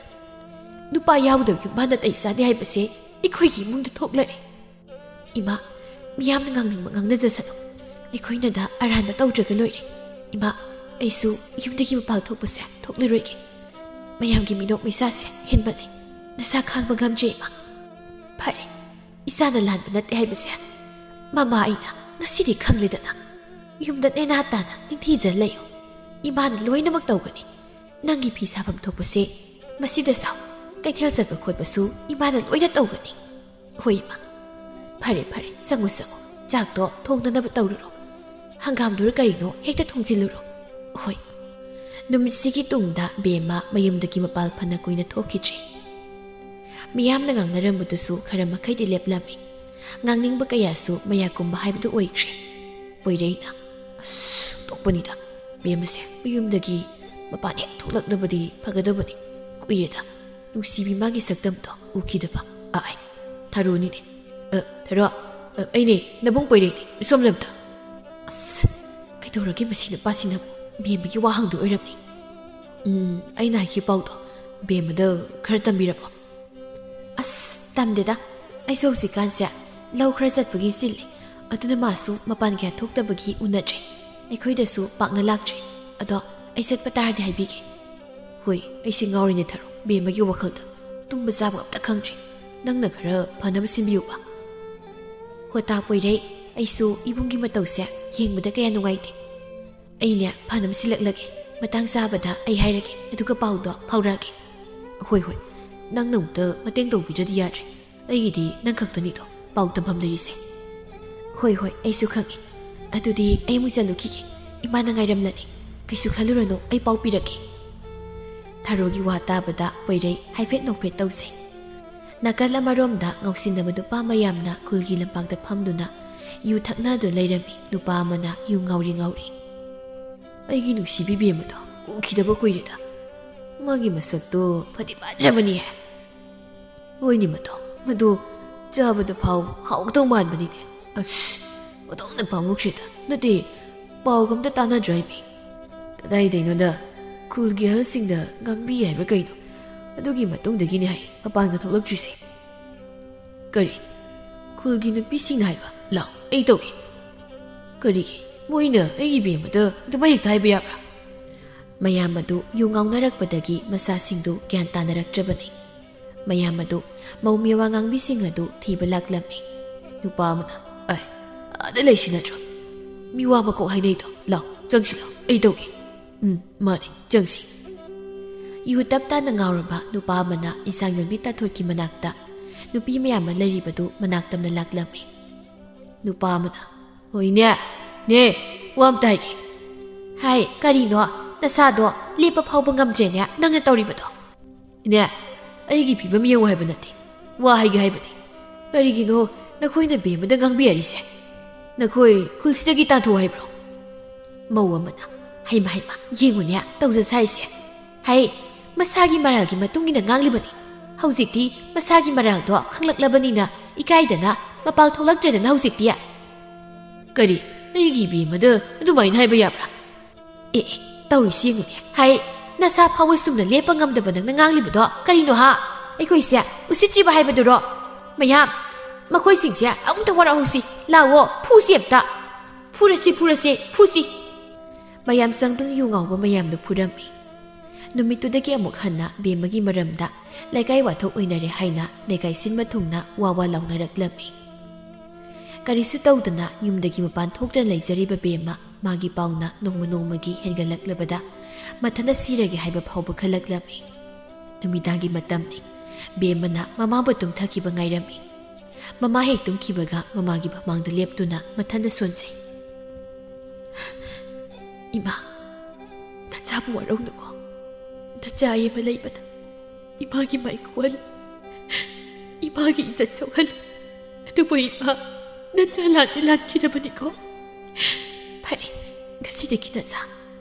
ꯅꯨꯄꯥ ꯌꯥꯎꯗꯕ ꯌꯨꯝ ꯃꯥꯅ ꯇꯩ ꯆꯥꯗꯦ ꯍꯥꯏꯕꯁꯦ ꯑꯩꯈꯣꯏꯒꯤ ꯏꯃꯨꯡꯗ ꯊꯣꯛꯂꯔꯦ꯫ ꯏꯃꯥ, ꯃꯤꯌꯥꯝꯅ ꯉꯥꯡꯅꯤꯡꯕ ꯉꯥꯡꯅꯖꯁꯅꯨ꯫ ꯑꯩꯈꯣꯏꯅꯗ ꯑꯔꯥꯟꯕ ꯇꯧꯗ꯭ꯔꯒ ꯂꯣꯏꯔꯦ꯫ ꯏꯃꯥ, ꯑꯩꯁꯨ ꯌꯨꯝꯗꯒꯤ ꯃꯄꯥꯟ ꯊꯣꯛꯄꯁꯦ ꯊꯣꯛꯂꯔꯣꯏꯒꯦ꯫ ꯃꯌꯥꯝꯒꯤ ꯃꯤꯅꯣꯛ ꯃꯩꯁꯥꯁꯦ ꯍꯦꯟꯃꯜꯂꯦ꯫ ꯅꯁꯥ ꯈꯥꯡꯕ ꯉꯝꯗ꯭ꯔꯦ, ꯏꯃꯥ꯫ ꯐꯔꯦ, ꯏꯆꯥꯅ ꯂꯥꯟꯕ ꯅꯠꯇꯦ ꯍꯥꯏꯕꯁꯦ ꯃꯃꯥ ꯑꯩꯅ ꯉꯁꯤꯗꯤ ꯈꯪꯂꯦꯗꯅ꯫ ꯌꯨꯝꯗ ꯅꯦꯅꯥ ꯇꯥꯅ ꯅꯤꯡꯊꯤꯖ ꯂꯩꯌꯨ꯫ ꯏꯃꯥꯅ ꯂꯣꯏꯅꯃꯛ ꯇꯧꯒꯅꯤ꯫ ꯅꯪꯒꯤ ꯐꯤ ꯁꯥꯐꯝ ꯊꯣꯛꯄꯁꯦ ꯃꯁꯤꯗ ꯁꯥꯎ꯫ ꯀꯩꯊꯦꯜ ꯆꯠꯄ ꯈꯣꯠꯄꯁꯨ ꯏꯃꯥꯅ ꯂꯣꯏꯅ ꯇꯧꯒꯅꯤ꯫ ꯍꯣꯏ, ꯏꯃꯥ꯫ ꯐꯔꯦ, ꯐꯔꯦ, ꯆꯪꯉꯨ, ꯆꯪꯉꯨ꯫ ꯆꯥꯛꯇꯣ ꯊꯣꯡꯅꯅꯕ ꯇꯧꯔꯨꯔꯣ꯫ ꯍꯪꯒꯥꯝꯗꯨꯔ ꯀꯔꯤꯅꯣ ꯍꯦꯛꯇ ꯊꯣꯡꯖꯤꯜꯂꯨꯔꯣ꯫ ꯍꯣꯏ꯫ ꯅꯨꯃꯤꯠꯁꯤꯒꯤ ꯇꯨꯡꯗ ꯕꯦꯝꯃ ꯃꯌꯨꯝꯗꯒꯤ ꯃꯄꯥꯜ ꯐꯅ ꯀꯨꯏꯅ ꯊꯣꯛꯈꯤꯗ꯭ꯔꯦ꯫ ꯃꯤꯌꯥꯝꯅ ꯉꯥꯡꯅꯔꯝꯕꯗꯨꯁꯨ ꯈꯔ ꯃꯈꯩꯗꯤ ꯂꯦꯞꯂꯝꯃꯤ꯫ ꯉꯥꯡꯅꯤꯡꯕ ꯀꯌꯥꯁꯨ ꯃꯌꯥ ꯀꯨꯝꯕ ꯍꯥꯏꯕꯗꯨ ꯑꯣꯏꯈ꯭ꯔꯦ꯫ ꯄꯣꯏꯔꯩꯅ, "ꯑꯁ, ꯑꯣꯟꯊꯣꯛꯄꯅꯤꯗ꯫ ꯃꯦꯝ ꯑꯁꯦ ꯃꯌꯨꯝꯗꯒꯤ ꯃꯄꯥꯟ ꯍꯦꯛ ꯊꯣꯛꯂꯛꯅꯕꯗꯤ ꯐꯒꯗꯕꯅꯤ꯫ ꯀꯨꯏꯔꯦꯗ ꯅꯨꯡꯁꯤꯕꯤ ꯃꯥꯒꯤ ꯁꯛꯇꯝꯗꯣ ꯎꯈꯤꯗꯕ꯫ ꯑꯥꯏ, ꯊꯔꯣꯅꯤꯅꯦ꯫ ꯑ, ꯊꯔꯣ, ꯑ, ꯑꯩꯅꯦ, ꯅꯕꯨꯡ ꯄꯣꯏꯔꯩꯅꯦ, ꯁꯣꯝꯂꯝꯗ꯫" ꯑꯁ, ꯀꯩꯗꯧꯔꯒꯦ ꯃꯁꯤ ꯅꯨꯄꯥꯁꯤꯅ? ꯃꯦꯝꯕꯒꯤ ꯋꯥ ꯍꯪꯗꯣꯏ ꯑꯣꯏꯔꯝꯅꯤ꯫ ꯎꯝ, ꯑꯩꯅ ꯍꯥꯏꯈꯤꯕ ꯄꯥꯎꯗꯣ ꯕꯦꯝꯃꯗ ꯈꯔ ꯇꯝꯕꯤꯔꯕꯣ? ꯑꯁ, ꯇꯝꯗꯦꯗ꯫ ꯑꯩꯁꯨ ꯍꯧꯖꯤꯛꯀꯥꯟꯁꯦ ꯂꯧ ꯈꯔ ꯆꯠꯄꯒꯤ ꯆꯤꯜꯂꯤ꯫ ꯑꯗꯨꯅ ꯃꯥꯁꯨ ꯃꯄꯥꯟ ꯀꯌꯥ ꯊꯣꯛꯇꯕꯒꯤ ꯎꯅꯗ꯭ꯔꯦ꯫ ꯑꯩꯈꯣꯏꯗꯁꯨ ꯄꯥꯛꯅ ꯂꯥꯛꯇ꯭ꯔꯦ꯫ ꯑꯗꯣ ꯑꯩ ꯆꯠꯄ ꯇꯥꯔꯗꯤ ꯍꯥꯏꯕꯤꯒꯦ꯫ "ꯍꯣꯏ, ꯑꯩꯁꯦ ꯉꯥꯎꯔꯤꯅꯦ ꯊꯥꯔꯣ, ꯕꯦꯝꯃꯒꯤ ꯋꯥꯈꯜꯗ꯫ ꯇꯨꯝꯕ ꯆꯥꯕ ꯑꯝꯇ ꯈꯪꯗ꯭ꯔꯦ꯫ ꯅꯪꯅ ꯈꯔ ꯐꯅꯕ ꯁꯤꯟꯕꯤꯌꯨꯕ꯫" "ꯍꯣ ꯇꯥ ꯄꯣꯏꯔꯩ, ꯑꯩꯁꯨ ꯏꯕꯨꯡꯒꯤ ꯃꯇꯧꯁꯦ ꯌꯦꯡꯕꯗ ꯀꯌꯥ ꯅꯨꯡꯉꯥꯏꯇꯦ꯫ ꯑꯩꯅꯦ ꯐꯅꯕ ꯁꯤꯜꯂꯛꯂꯒꯦ꯫ ꯃꯇꯥꯡ ꯆꯥꯕꯗ ꯑꯩ ꯍꯥꯏꯔꯒꯦ, ꯑꯗꯨꯒ ꯄꯥꯎꯗꯣ ꯐꯥꯎꯔꯛꯑꯒꯦ꯫" "ꯍꯣꯏ, ꯍꯣꯏ, ꯅꯪꯅ ꯑꯃꯨꯛꯇ ꯃꯇꯦꯡ ꯇꯧꯕꯤꯗ꯭ꯔꯗꯤ ꯌꯥꯗ꯭ꯔꯦ꯫ ꯑꯩꯒꯤꯗꯤ ꯅꯪ ꯈꯛꯇꯅꯤꯗꯣ ꯄꯥꯎ ꯇꯝꯐꯝ ꯂꯩꯔꯤꯁꯦ꯫" "ꯍꯣꯏ, ꯍꯣꯏ, ꯑꯩꯁꯨ ꯈꯪꯉꯦ꯫ ꯑꯗꯨꯗꯤ ꯑꯩ ꯑꯃꯨꯛ ꯆꯠꯂꯨꯈꯤꯒꯦ꯫ ꯏꯃꯥꯅ ꯉꯥꯏꯔꯝꯂꯅꯤ꯫ ꯀꯩꯁꯨ ꯈꯜꯂꯨꯔꯅꯨ, ꯑꯩ ꯄꯥꯎ ꯄꯤꯔꯛꯀꯦ꯫" ꯊꯥꯔꯣꯒꯤ ꯋꯥ ꯇꯥꯕꯗ ꯄꯣꯏꯔꯩ ꯍꯥꯏꯐꯦꯠ ꯅꯣꯛꯐꯦꯠ ꯇꯧꯖꯩ꯫ ꯅꯥꯀꯜ ꯑꯃꯔꯣꯝꯗ ꯉꯥꯎꯁꯤꯟꯅꯕ ꯅꯨꯄꯥ ꯃꯌꯥꯝꯅ ꯈꯨꯜꯒꯤ ꯂꯝꯄꯥꯛꯇ ꯐꯝꯗꯨꯅ ꯌꯨ ꯊꯛꯅꯗꯨꯅ ꯂꯩꯔꯝꯃꯤ꯫ ꯅꯨꯄꯥ ꯑꯃꯅ ꯌꯨ ꯉꯥꯎꯔꯤ ꯉꯥꯎꯔꯤ, "ꯑꯩꯒꯤ ꯅꯨꯡꯁꯤꯕꯤ ꯕꯦꯝꯃꯗꯣ ꯎꯈꯤꯗꯕ ꯀꯨꯏꯔꯦꯗ꯫ ꯃꯥꯒꯤ ꯃꯁꯛꯇꯣ ꯐꯗꯤ ꯐꯖꯕꯅꯤꯍꯦ꯫ ꯍꯣꯏꯅꯦ ꯃꯗꯣ, ꯃꯗꯣ ꯆꯥꯕꯗ ꯐꯥꯎ ꯍꯥꯎꯒꯗꯧ ꯃꯥꯟꯕꯅꯤꯅꯦ꯫ ꯑꯁ, ꯃꯗꯣꯝꯅ ꯄꯥꯝꯃꯨꯈ꯭ꯔꯦꯗ꯫ ꯅꯠꯇꯦ, ꯄꯥꯎꯒ ꯑꯝꯇ ꯇꯥꯟꯅꯗ꯭ꯔꯣ ꯍꯥꯏꯕꯤ?" "ꯀꯗꯥꯏꯗꯩꯅꯣꯗ, ꯈꯨꯜꯒꯤ ꯑꯍꯜꯁꯤꯡꯗ ꯉꯥꯡꯕꯤ ꯍꯥꯏꯕ꯭ꯔꯥ ꯀꯩꯅꯣ, ꯑꯗꯨꯒꯤ ꯃꯇꯨꯡꯗꯒꯤꯅꯦ ꯍꯥꯏ ꯃꯄꯥꯟꯒ ꯊꯣꯛꯂꯛꯇ꯭ꯔꯤꯁꯦ꯫" "ꯀꯔꯤ? ꯈꯨꯜꯒꯤ ꯅꯨꯄꯤꯁꯤꯡꯅ ꯍꯥꯏꯕ? ꯂꯥꯎ, ꯑꯩ ꯇꯧꯒꯦ꯫" "ꯀꯔꯤꯒꯤ? ꯃꯣꯏꯅ ꯑꯩꯒꯤ ꯕꯦꯝꯃꯗ ꯑꯗꯨꯃꯥꯏ ꯍꯦꯛꯇ ꯍꯥꯏꯕ ꯌꯥꯕ꯭ꯔꯥ?" ꯃꯌꯥꯝ ꯑꯗꯨ ꯌꯨ ꯉꯥꯎꯅꯔꯛꯄꯗꯒꯤ ꯃꯆꯥꯁꯤꯡꯗꯨ ꯒ꯭ꯌꯥꯟ ꯇꯥꯅꯔꯛꯇ꯭ꯔꯕꯅꯤ꯫ ꯃꯌꯥꯝ ꯑꯗꯨ ꯃꯧ ꯃꯤꯋꯥ ꯉꯥꯡꯕꯤꯁꯤꯡ ꯑꯗꯨ ꯊꯤꯕ ꯂꯥꯛꯂꯝꯃꯤ꯫ ꯅꯨꯄꯥ ꯑꯃꯅ, "ꯑꯦ, ꯑꯥꯗ ꯂꯩꯁꯤ ꯅꯠꯇ꯭ꯔꯣ? ꯃꯤꯋꯥ ꯃꯀꯣꯛ ꯍꯥꯏꯅꯩꯗꯣ꯫ ꯂꯥꯎ, ꯆꯪꯁꯤ ꯂꯥꯎ, ꯑꯩ ꯇꯧꯒꯦ꯫" "ꯎꯝ, ꯃꯥꯅꯤ, ꯆꯪꯁꯤ꯫" ꯌꯨ ꯇꯞ ꯇꯥꯅ ꯉꯥꯎꯔꯕ ꯅꯨꯄꯥ ꯑꯃꯅ ꯏꯟꯁꯥꯡ ꯌꯣꯟꯕꯤ ꯇꯥꯊꯣꯠꯀꯤ ꯃꯅꯥꯛꯇ ꯅꯨꯄꯤ ꯃꯌꯥꯝ ꯑꯃ ꯂꯩꯔꯤꯕꯗꯨ ꯃꯅꯥꯛ ꯇꯝꯅ ꯂꯥꯛꯂꯝꯃꯤ꯫ ꯅꯨꯄꯥ ꯑꯃꯅ, "ꯍꯣꯏꯅꯦ, ꯅꯦ, ꯋꯥ ꯑꯝꯇ ꯍꯥꯏꯒꯦ꯫" "ꯍꯥꯏ, ꯀꯔꯤꯅꯣ? ꯅꯁꯥꯗꯣ ꯂꯦꯞꯄ ꯐꯥꯎꯕ ꯉꯝꯗ꯭ꯔꯦꯅꯦ ꯅꯪꯅ ꯇꯧꯔꯤꯕꯗꯣ?" "ꯏꯅꯦ, ꯑꯩꯒꯤ ꯐꯤꯕꯝ ꯌꯦꯡꯉꯨ ꯍꯥꯏꯕ ꯅꯠꯇꯦ, ꯋꯥ ꯍꯥꯏꯒꯦ ꯍꯥꯏꯕꯅꯤ꯫ ꯀꯔꯤꯒꯤꯅꯣ ꯅꯈꯣꯏꯅ ꯕꯦꯝꯃꯗ ꯉꯥꯡꯕꯤꯔꯤꯁꯦ? ꯅꯈꯣꯏ ꯈꯨꯜꯁꯤꯗꯒꯤ ꯇꯥꯟꯊꯣꯛꯎ ꯍꯥꯏꯕ꯭ꯔꯣ?" ꯃꯧ ꯑꯃꯅ, "ꯍꯩꯃ, ꯍꯩꯃ, ꯌꯦꯡꯉꯨꯅꯦ ꯇꯧꯖ ꯁꯥꯔꯤꯁꯦ꯫ ꯍꯩ, ꯃꯁꯥꯒꯤ ꯃꯔꯥꯜꯒꯤ ꯃꯇꯨꯡ ꯏꯟꯅ ꯉꯥꯡꯂꯤꯕꯅꯤ꯫ ꯍꯧꯖꯤꯛꯇꯤ ꯃꯁꯥꯒꯤ ꯃꯔꯥꯜꯗꯣ ꯈꯪꯂꯛꯂꯕꯅꯤꯅ ꯏꯀꯥꯏꯗꯅ ꯃꯄꯥꯜ ꯊꯣꯛꯂꯛꯇ꯭ꯔꯦꯗꯅ ꯍꯧꯖꯤꯛꯇꯤ꯫" "ꯀꯔꯤ? ꯑꯩꯒꯤ ꯕꯦꯝꯃꯗ ꯑꯗꯨꯃꯥꯏꯅ ꯍꯥꯏꯕ ꯌꯥꯕ꯭ꯔꯥ?" "ꯑꯦ, ꯑꯦ, ꯇꯧꯔꯤꯁꯤ ꯌꯦꯡꯉꯨꯅꯦ꯫ ꯍꯥꯏ, ꯅꯁꯥ ꯐꯥꯎꯕ ꯆꯨꯝꯅ ꯂꯦꯞꯄ ꯉꯝꯗꯕ ꯅꯪꯅ ꯉꯥꯡꯂꯤꯕꯗꯣ ꯀꯔꯤꯅꯣ ꯍꯥ? ꯑꯩꯈꯣꯏꯁꯦ ꯎꯁꯤꯠꯇ꯭ꯔꯤꯕ ꯍꯥꯏꯕꯗꯨꯔꯣ? ꯃꯌꯥꯝ, ꯃꯈꯣꯏꯁꯤꯡꯁꯦ ꯑꯃꯨꯛꯇ ꯋꯥꯔꯛꯍꯧꯁꯤ꯫ ꯂꯥꯛꯑꯣ, ꯐꯨꯁꯤ ꯑꯝꯇ꯫ ꯐꯨꯔꯁꯤ, ꯐꯨꯔꯁꯤ, ꯐꯨꯁꯤ꯫" ꯃꯌꯥꯝ ꯆꯪꯗꯨꯅ ꯌꯨ ꯉꯥꯎꯕ ꯃꯌꯥꯝꯗꯨ ꯐꯨꯔꯝꯃꯤ꯫ ꯅꯨꯃꯤꯠꯇꯨꯗꯒꯤ ꯑꯃꯨꯛ ꯍꯟꯅ ꯕꯦꯝꯃꯒꯤ ꯃꯔꯝꯗ ꯂꯩꯀꯥꯏ ꯋꯥꯊꯣꯛ ꯑꯣꯏꯅꯔꯦ ꯍꯥꯏꯅ ꯂꯩꯀꯥꯏ ꯁꯤꯟꯕ ꯊꯨꯡꯅ ꯋꯥ ꯋꯥ ꯂꯥꯎꯅꯔꯛꯂꯝꯃꯤ꯫ ꯀꯔꯤꯁꯨ ꯇꯧꯗꯅ ꯌꯨꯝꯗꯒꯤ ꯃꯄꯥꯟ ꯊꯣꯛꯇꯅ ꯂꯩꯖꯔꯤꯕ ꯕꯦꯝꯃ ꯃꯥꯒꯤ ꯄꯥꯎꯅ ꯅꯣꯡꯃ ꯅꯣꯡꯃꯒꯤ ꯍꯦꯟꯒꯠꯂꯛꯂꯕꯗ ꯃꯊꯟꯇ ꯁꯤꯔꯒꯦ ꯍꯥꯏꯕ ꯐꯥꯎꯕ ꯈꯜꯂꯛꯂꯝꯃꯤ꯫ ꯅꯨꯃꯤꯗꯥꯡꯒꯤ ꯃꯇꯝꯅꯤ꯫ ꯕꯦꯝꯃꯅ ꯃꯃꯥꯕꯨ ꯇꯨꯝꯊꯈꯤꯕ ꯉꯥꯏꯔꯝꯃꯤ꯫ ꯃꯃꯥ ꯍꯦꯛ ꯇꯨꯝꯈꯤꯕꯒ ꯃꯃꯥꯒꯤ ꯃꯃꯥꯡꯗ ꯂꯦꯞꯇꯨꯅ ꯃꯊꯟꯇ ꯁꯣꯟꯖꯩ꯫ "ꯏꯃꯥ, ꯅꯆꯥꯕꯨ ꯋꯥꯔꯧꯅꯨꯀꯣ꯫ ꯅꯆꯥ ꯑꯃ ꯂꯩꯕꯅ ꯏꯃꯥꯒꯤ ꯃꯥꯏ ꯈꯨꯍꯜꯂꯤ, ꯏꯃꯥꯒꯤ ꯏꯖꯠ ꯁꯣꯛꯍꯜꯂꯤ꯫ ꯑꯗꯨꯕꯨ ꯏꯃꯥ, ꯅꯆꯥ ꯂꯥꯟꯗꯤ ꯂꯥꯟꯈꯤꯗꯕꯅꯤꯀꯣ꯫ ꯐꯔꯦ, ꯉꯁꯤꯗꯒꯤ ꯅꯆꯥ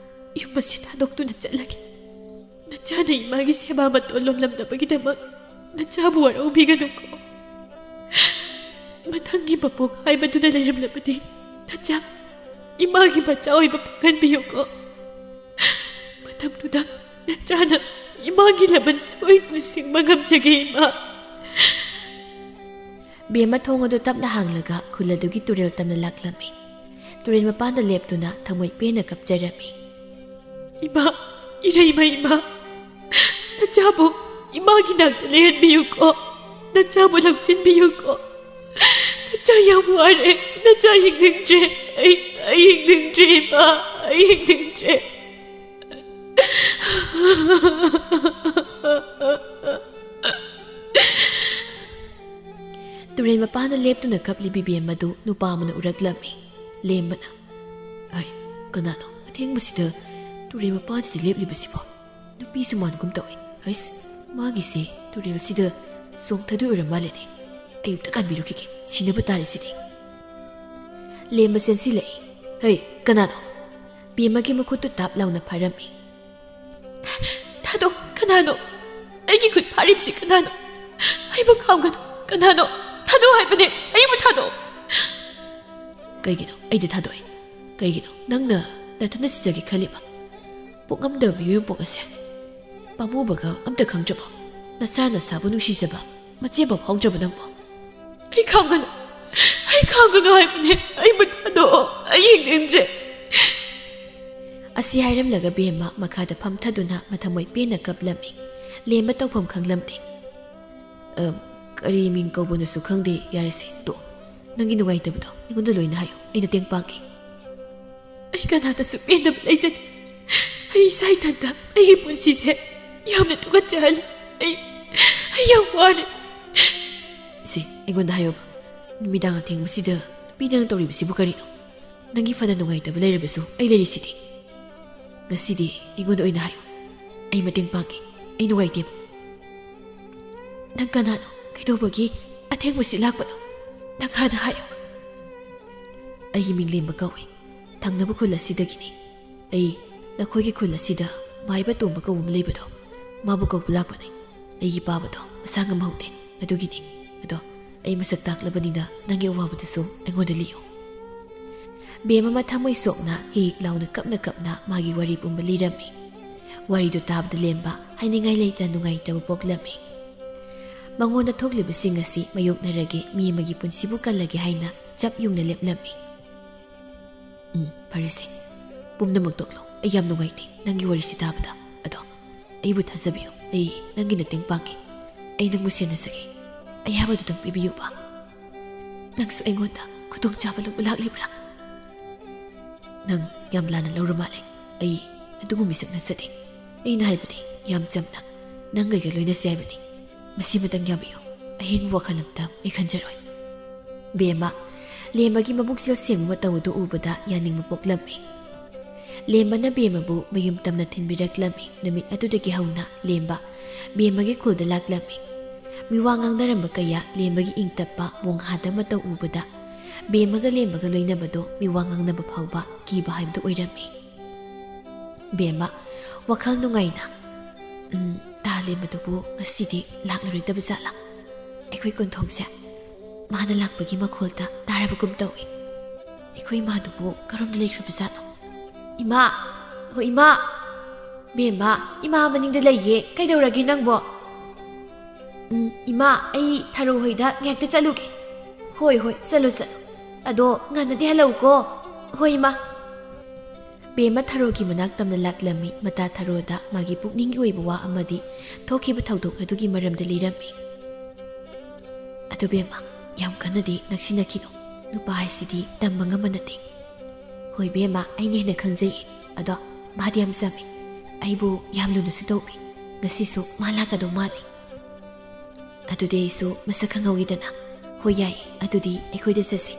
ꯌꯨꯝ ꯑꯁꯤ ꯊꯥꯗꯣꯛꯇꯨꯅ ꯆꯠꯂꯒꯦ꯫ ꯅꯆꯥꯅ ꯏꯃꯥꯒꯤ ꯁꯦꯕꯥ ꯃꯇꯣꯟ ꯂꯣꯝꯂꯝꯗꯕꯒꯤꯗꯃꯛ ꯅꯆꯥꯕꯨ ꯋꯥꯔꯧꯕꯤꯒꯅꯨꯀꯣ꯫ ꯃꯊꯪꯒꯤ ꯃꯄꯣꯛ ꯍꯥꯏꯕꯗꯨꯗ ꯂꯩꯔꯝꯂꯕꯗꯤ ꯅꯆꯥ ꯏꯃꯥꯒꯤ ꯃꯆꯥ ꯑꯣꯏꯕ ꯐꯪꯍꯟꯕꯤꯌꯨꯀꯣ꯫ ꯃꯇꯝꯗꯨꯗ ꯅꯆꯥꯅ ꯏꯃꯥꯒꯤ ꯂꯃꯟ ꯁꯣꯏꯗꯅ ꯁꯤꯡꯕ ꯉꯝꯖꯒꯦ, ꯏꯃꯥ꯫" ꯕꯦꯝꯃ ꯊꯣꯡ ꯑꯗꯨ ꯇꯞꯅ ꯍꯥꯡꯂꯒ ꯈꯨꯜ ꯑꯗꯨꯒꯤ ꯇꯨꯔꯦꯜ ꯇꯝꯅ ꯂꯥꯛꯂꯝꯃꯤ꯫ ꯇꯨꯔꯦꯜ ꯃꯄꯥꯟꯗ ꯂꯦꯞꯇꯨꯅ ꯊꯃꯣꯏ ꯄꯦꯟꯅ ꯀꯞꯆꯔꯝꯃꯤ꯫ "ꯏꯃꯥ, ꯏꯔꯩꯃ ꯏꯃꯥ, ꯅꯆꯥꯕꯨ ꯏꯃꯥꯒꯤ ꯅꯥꯛꯇ ꯂꯩꯍꯟꯕꯤꯌꯨꯀꯣ꯫ ꯅꯆꯥꯕꯨ ꯂꯧꯁꯤꯟꯕꯤꯌꯨꯀꯣ꯫ ꯅꯆꯥ ꯌꯥꯝ ꯋꯥꯔꯦ꯫ ꯅꯆꯥ ꯌꯦꯡꯅꯤꯡꯗ꯭ꯔꯦ꯫ ꯑꯩ, ꯑꯩ ꯌꯦꯡꯅꯤꯡꯗ꯭ꯔꯦ, ꯏꯃꯥ꯫ ꯑꯩ ꯌꯦꯡꯅꯤꯡꯗ꯭ꯔꯦ꯫" ꯇꯨꯔꯦꯜ ꯃꯄꯥꯟꯗ ꯂꯦꯞꯇꯨꯅ ꯀꯞꯂꯤꯕꯤ ꯕꯦꯝꯃꯗꯨ ꯅꯨꯄꯥ ꯑꯃꯅ ꯎꯔꯛꯂꯝꯃꯤ꯫ ꯂꯦꯝꯕꯅ, "ꯑꯩ, ꯀꯅꯥꯅꯣ ꯑꯊꯦꯡꯕꯁꯤꯗ ꯇꯨꯔꯦꯜ ꯃꯄꯥꯟꯁꯤꯗ ꯂꯦꯞꯂꯤꯕꯁꯤꯕꯣ? ꯅꯨꯄꯤꯁꯨ ꯃꯥꯟꯒꯨꯝ ꯇꯧꯏ꯫ ꯍꯩꯁ, ꯃꯥꯒꯤꯁꯦ ꯇꯨꯔꯦꯜꯁꯤꯗ ꯆꯣꯡꯊꯗꯣꯏ ꯑꯣꯏꯔ ꯃꯥꯜꯂꯦꯅꯦ꯫ ꯑꯩ ꯑꯝꯇ ꯀꯟꯕꯤꯔꯨꯈꯤꯒꯦ꯫ ꯁꯤꯅꯕ ꯇꯥꯔꯦ ꯁꯤꯗꯤ꯫" ꯂꯦꯝꯕ ꯆꯦꯟꯁꯤꯜꯂꯛꯏ꯫ "ꯍꯩ, ꯀꯅꯥꯅꯣ?" ꯕꯦꯝꯃꯒꯤ ꯃꯈꯨꯠꯇꯨ ꯇꯥꯞ ꯂꯥꯎꯅ ꯐꯥꯔꯝꯃꯤ꯫ "ꯊꯥꯗꯣꯛ, ꯀꯅꯥꯅꯣ? ꯑꯩꯒꯤ ꯈꯨꯠ ꯐꯥꯔꯤꯕꯁꯤ ꯀꯅꯥꯅꯣ? ꯑꯩꯕꯨ ꯈꯥꯝꯒꯅꯨ, ꯀꯅꯥꯅꯣ? ꯊꯥꯗꯣꯛ ꯍꯥꯏꯕꯅꯦ, ꯑꯩꯕꯨ ꯊꯥꯗꯣꯛ꯫" "ꯀꯩꯒꯤꯅꯣ ꯑꯩꯗꯤ ꯊꯥꯗꯣꯛꯑꯦ? ꯀꯩꯒꯤꯅꯣ ꯅꯪꯅ ꯅꯊꯟꯇ ꯁꯤꯖꯒꯦ ꯈꯜꯂꯤꯕ? ꯄꯣꯛꯉꯝꯗꯕ ꯃꯤꯑꯣꯏ ꯄꯣꯛ ꯑꯁꯦ ꯄꯥꯝꯃꯨꯕꯒ ꯑꯝꯇ ꯈꯪꯗ꯭ꯔꯕꯣ? ꯅꯁꯥ ꯅꯁꯥꯕꯨ ꯅꯨꯡꯁꯤꯖꯕ ꯃꯆꯦꯠ ꯑꯃ ꯐꯥꯎꯗ꯭ꯔꯕ ꯅꯪꯕꯣ?" "ꯑꯩ ꯈꯥꯝꯒꯅꯨ, ꯑꯩ ꯈꯥꯝꯒꯅꯨ ꯍꯥꯏꯕꯅꯦ, ꯑꯩꯕꯨ ꯊꯥꯗꯣꯛꯑꯣ, ꯑꯩ ꯌꯦꯡꯅꯤꯡꯗ꯭ꯔꯦ꯫" ꯑꯁꯤ ꯍꯥꯏꯔꯝꯂꯒ ꯕꯦꯝꯃ ꯃꯈꯥꯗ ꯐꯝꯊꯗꯨꯅ ꯃꯊꯃꯣꯏ ꯄꯦꯟꯅ ꯀꯞꯂꯝꯃꯤ꯫ ꯂꯦꯝꯕ ꯇꯧꯐꯝ ꯈꯪꯂꯝꯗꯦ꯫ "ꯑ, ꯀꯔꯤ ꯃꯤꯡ ꯀꯧꯕꯅꯣꯁꯨ ꯈꯪꯗꯦ, ꯌꯥꯔꯦꯁꯦ, ꯇꯣꯛ꯫ ꯅꯪꯒꯤ ꯅꯨꯡꯉꯥꯏꯇꯕꯗꯣ ꯑꯩꯉꯣꯟꯗ ꯂꯣꯏꯅ ꯍꯥꯏꯌꯨ, ꯑꯩ ꯃꯇꯦꯡ ꯄꯥꯡꯒꯦ꯫" "ꯑꯩ ꯀꯅꯥꯗꯁꯨ ꯄꯦꯟꯗꯕ ꯂꯩꯖꯗꯦ꯫ ꯑꯩ ꯏꯁꯥ ꯏꯊꯟꯇ ꯑꯩꯒꯤ ꯄꯨꯟꯁꯤꯁꯦ ꯌꯥꯝꯅ ꯇꯨꯀꯠꯆꯍꯜꯂꯤ꯫ ꯑꯩ, ꯑꯩ ꯌꯥꯝ ꯋꯥꯔꯦ꯫" "ꯁꯤ, ꯑꯩꯉꯣꯟꯗ ꯍꯥꯏꯌꯣꯕ, ꯅꯨꯃꯤꯗꯥꯡ ꯑꯊꯦꯡꯕꯁꯤꯗ ꯅꯨꯄꯤꯗꯅ ꯇꯧꯔꯤꯕꯁꯤꯕꯨ ꯀꯔꯤꯅꯣ? ꯅꯪꯒꯤ ꯐꯅ ꯅꯨꯡꯉꯥꯏꯇꯕ ꯂꯩꯔꯕꯁꯨ ꯑꯩ ꯂꯩꯔꯤꯁꯤꯗꯤ꯫ ꯉꯁꯤꯗꯤ ꯑꯩꯉꯣꯟꯗ ꯑꯣꯏꯅ ꯍꯥꯏꯌꯨ, ꯑꯩ ꯃꯇꯦꯡ ꯄꯥꯡꯒꯦ꯫ ꯑꯩ ꯅꯨꯡꯉꯥꯏꯇꯦꯕ꯫" "ꯅꯪ ꯀꯅꯥꯅꯣ? ꯀꯩꯗꯧꯕꯒꯤ ꯑꯊꯦꯡꯕꯁꯤ ꯂꯥꯛꯄꯅꯣ? ꯅꯪ ꯍꯥꯟꯅ ꯍꯥꯏꯌꯨ꯫" "ꯑꯩꯒꯤ ꯃꯤꯡ ꯂꯦꯝꯕ ꯀꯧꯏ꯫ ꯊꯪꯅꯕ ꯈꯨꯜ ꯑꯁꯤꯗꯒꯤꯅꯤ꯫ ꯑꯩ ꯅꯈꯣꯏꯒꯤ ꯈꯨꯜ ꯑꯁꯤꯗ ꯃꯥꯏꯕ ꯇꯣꯝꯕ ꯀꯧꯕ ꯑꯃ ꯂꯩꯕꯗꯣ, ꯃꯥꯕꯨ ꯀꯧꯕ ꯂꯥꯛꯄꯅꯤ꯫ ꯑꯩꯒꯤ ꯄꯥꯕꯗꯣ ꯃꯁꯥ ꯉꯝꯍꯧꯗꯦ, ꯑꯗꯨꯒꯤꯅꯤ꯫ ꯑꯗꯣ ꯑꯩ ꯃꯁꯛ ꯇꯥꯛꯂꯕꯅꯤꯅ ꯅꯪꯒꯤ ꯑꯋꯥꯕꯗꯨꯁꯨ ꯑꯩꯉꯣꯟꯗ ꯂꯤꯌꯨ꯫" ꯕꯦꯝꯃ ꯃꯊꯃꯣꯏ ꯁꯣꯛꯅ ꯍꯤꯛ ꯂꯥꯎꯅ ꯀꯞꯅ ꯀꯞꯅ ꯃꯥꯒꯤ ꯋꯥꯔꯤ ꯄꯨꯝꯕ ꯂꯤꯔꯝꯃꯤ꯫ ꯋꯥꯔꯤꯗꯨ ꯇꯥꯕꯗ ꯂꯦꯝꯕ ꯍꯥꯏꯅꯤꯡꯉꯥꯏ ꯂꯩꯇ ꯅꯨꯡꯉꯥꯏꯇꯕ ꯄꯣꯛꯂꯝꯃꯤ꯫ ꯃꯉꯣꯟꯗ ꯊꯣꯛꯂꯤꯕꯁꯤꯡ ꯑꯁꯤ ꯃꯥꯌꯣꯛꯅꯔꯒꯦ, ꯃꯤ ꯑꯃꯒꯤ ꯄꯨꯟꯁꯤꯕꯨ ꯀꯜꯂꯒꯦ ꯍꯥꯏꯅ ꯆꯞ ꯌꯨꯡꯅ ꯂꯦꯞꯂꯝꯃꯤ꯫ "ꯎꯝ, ꯐꯔꯦꯁꯦ꯫ ꯄꯨꯝꯅꯃꯛ ꯇꯣꯛꯂꯣ꯫ ꯑꯩ ꯌꯥꯝ ꯅꯨꯡꯉꯥꯏꯇꯦ ꯅꯪꯒꯤ ꯋꯥꯔꯤꯁꯤ ꯇꯥꯕꯗ꯫ ꯑꯗꯣ ꯑꯩꯕꯨ ꯊꯥꯖꯕꯤꯌꯨ꯫ ꯑꯩ ꯅꯪꯒꯤ ꯃꯇꯦꯡ ꯄꯥꯡꯒꯦ꯫ ꯑꯩ ꯅꯪꯕꯨ ꯁꯦꯟꯅꯖꯒꯦ꯫ ꯑꯌꯥꯕꯗꯨꯗꯪ ꯄꯤꯕꯤꯌꯨꯕ꯫" "ꯅꯪꯁꯨ ꯑꯩꯉꯣꯟꯗ ꯈꯨꯗꯣꯡꯆꯥꯕ ꯂꯧꯕ ꯂꯥꯛꯂꯤꯕ꯭ꯔꯥ?" "ꯅꯪ ꯌꯥꯝ ꯂꯥꯟꯅ ꯂꯧꯔ ꯃꯥꯜꯂꯦ꯫ ꯑꯩ ꯑꯗꯨꯒꯨꯝ ꯃꯤꯁꯛ ꯅꯠꯆꯗꯦ꯫ ꯑꯩꯅ ꯍꯥꯏꯕꯗꯤ ꯌꯥꯝ ꯆꯝꯅ ꯅꯪ ꯑꯩꯒ ꯂꯣꯏꯅꯁꯤ ꯍꯥꯏꯕꯅꯤ꯫ ꯃꯁꯤꯃꯇꯪ ꯌꯥꯕꯤꯌꯨ꯫ ꯑꯍꯦꯟꯕ ꯋꯥꯈꯜ ꯑꯝꯇ ꯑꯩ ꯈꯟꯖꯔꯣꯏ꯫" ꯕꯦꯝꯃ, ꯂꯦꯝꯕꯒꯤ ꯃꯕꯨꯛꯆꯦꯜ ꯁꯦꯡꯕ ꯃꯇꯧ ꯑꯗꯨ ꯎꯕꯗ ꯌꯥꯅꯤꯡꯕ ꯄꯣꯛꯂꯝꯃꯤ꯫ ꯂꯦꯝꯕꯅ ꯕꯦꯝꯃꯕꯨ ꯃꯌꯨꯝ ꯇꯝꯅ ꯊꯤꯟꯕꯤꯔꯛꯂꯝꯃꯤ꯫ ꯅꯨꯃꯤꯠ ꯑꯗꯨꯗꯒꯤ ꯍꯧꯅ ꯂꯦꯝꯕ ꯕꯦꯝꯃꯒꯤ ꯈꯨꯜꯗ ꯂꯥꯛꯂꯝꯃꯤ꯫ ꯃꯤꯋꯥ ꯉꯥꯡꯅꯔꯝꯕ ꯀꯌꯥ ꯂꯦꯝꯕꯒꯤ ꯏꯪ ꯇꯞꯄ ꯃꯣꯡꯍꯥꯗ ꯃꯇꯧ ꯎꯕꯗ ꯕꯦꯝꯃꯒ ꯂꯦꯝꯕꯒ ꯂꯣꯏꯅꯕꯗꯣ ꯃꯤꯋꯥ ꯉꯥꯡꯅꯕ ꯐꯥꯎꯕ ꯀꯤꯕ ꯍꯥꯏꯕꯗꯨ ꯑꯣꯏꯔꯝꯃꯤ꯫ ꯕꯦꯝꯃ, ꯋꯥꯈꯜ ꯅꯨꯡꯉꯥꯏꯅ, "ꯎꯝ, ꯇꯥ ꯂꯦꯝꯕꯗꯨꯕꯨ ꯉꯁꯤꯗꯤ ꯂꯥꯛꯂꯔꯣꯏꯗꯕ ꯖꯥꯠꯂꯥ? ꯑꯩꯈꯣꯏ ꯀꯣꯟꯊꯣꯡꯁꯦ ꯃꯥꯅ ꯂꯥꯛꯄꯒꯤ ꯃꯈꯣꯜꯗ ꯇꯥꯔꯕꯒꯨꯝ ꯇꯧꯏ꯫ ꯑꯩꯈꯣꯏ ꯏꯃꯥꯗꯨꯕꯨ ꯀꯔꯣꯝꯗ ꯂꯩꯈ꯭ꯔꯕ ꯖꯥꯠꯅꯣ? ꯏꯃꯥ! ꯑꯣ, ꯏꯃꯥ!" "ꯕꯦꯝꯃ, ꯏꯃꯥ ꯃꯅꯤꯡꯗ ꯂꯩꯌꯦ꯫ ꯀꯩꯗꯧꯔꯒꯦ ꯅꯪꯕꯣ?" "ꯎꯝ, ꯏꯃꯥ, ꯑꯩ ꯊꯔꯣ ꯍꯣꯏꯗ ꯉꯥꯏꯍꯥꯛꯇ ꯆꯠꯂꯨꯒꯦ꯫" "ꯍꯣꯏ, ꯍꯣꯏ, ꯆꯠꯂꯨ, ꯆꯠꯂꯨ꯫ ꯑꯗꯣ ꯉꯟꯅꯗꯤ ꯍꯜꯂꯛꯎꯀꯣ꯫" "ꯍꯣꯏ, ꯏꯃꯥ꯫" ꯕꯦꯝꯃ ꯊꯔꯣꯒꯤ ꯃꯅꯥꯛ ꯇꯝꯅ ꯂꯥꯛꯂꯝꯃꯤ꯫ ꯃꯇꯥ ꯊꯔꯣꯗ ꯃꯥꯒꯤ ꯄꯨꯛꯅꯤꯡꯒꯤ ꯑꯣꯏꯕ ꯋꯥ ꯑꯃꯗꯤ ꯊꯣꯛꯈꯤꯕ ꯊꯧꯗꯣꯛ ꯑꯗꯨꯒꯤ ꯃꯔꯝꯗ ꯂꯤꯔꯝꯃꯤ꯫ "ꯑꯗꯨ ꯕꯦꯝꯃ, ꯌꯥꯝ ꯀꯟꯅꯗꯤ ꯅꯛꯁꯤꯟꯅꯈꯤꯅꯨ꯫ ꯅꯨꯄꯥ ꯍꯥꯏꯁꯤꯗꯤ ꯇꯝꯕ ꯉꯝꯕ ꯅꯠꯇꯦ꯫" "ꯍꯣꯏ ꯕꯦꯝꯃ, ꯑꯩꯅ ꯍꯦꯟꯅ ꯈꯪꯖꯩꯌꯦ꯫ ꯑꯗꯣ ꯃꯥꯗꯤ ꯌꯥꯝ ꯆꯝꯃꯤ꯫ ꯑꯩꯕꯨ ꯌꯥꯝ ꯂꯨꯅꯁꯨ ꯇꯧꯕꯤ꯫ ꯉꯁꯤꯁꯨ ꯃꯥ ꯂꯥꯛꯀꯗꯧ ꯃꯥꯜꯂꯤ꯫ ꯑꯗꯨꯗꯤ ꯑꯩꯁꯨ ꯃꯁꯛ ꯈꯪꯍꯧꯏꯗꯅ꯫" "ꯍꯣꯏ ꯌꯥꯏꯌꯦ, ꯑꯗꯨꯗꯤ ꯑꯩꯈꯣꯏꯗ ꯆꯠꯁꯦ꯫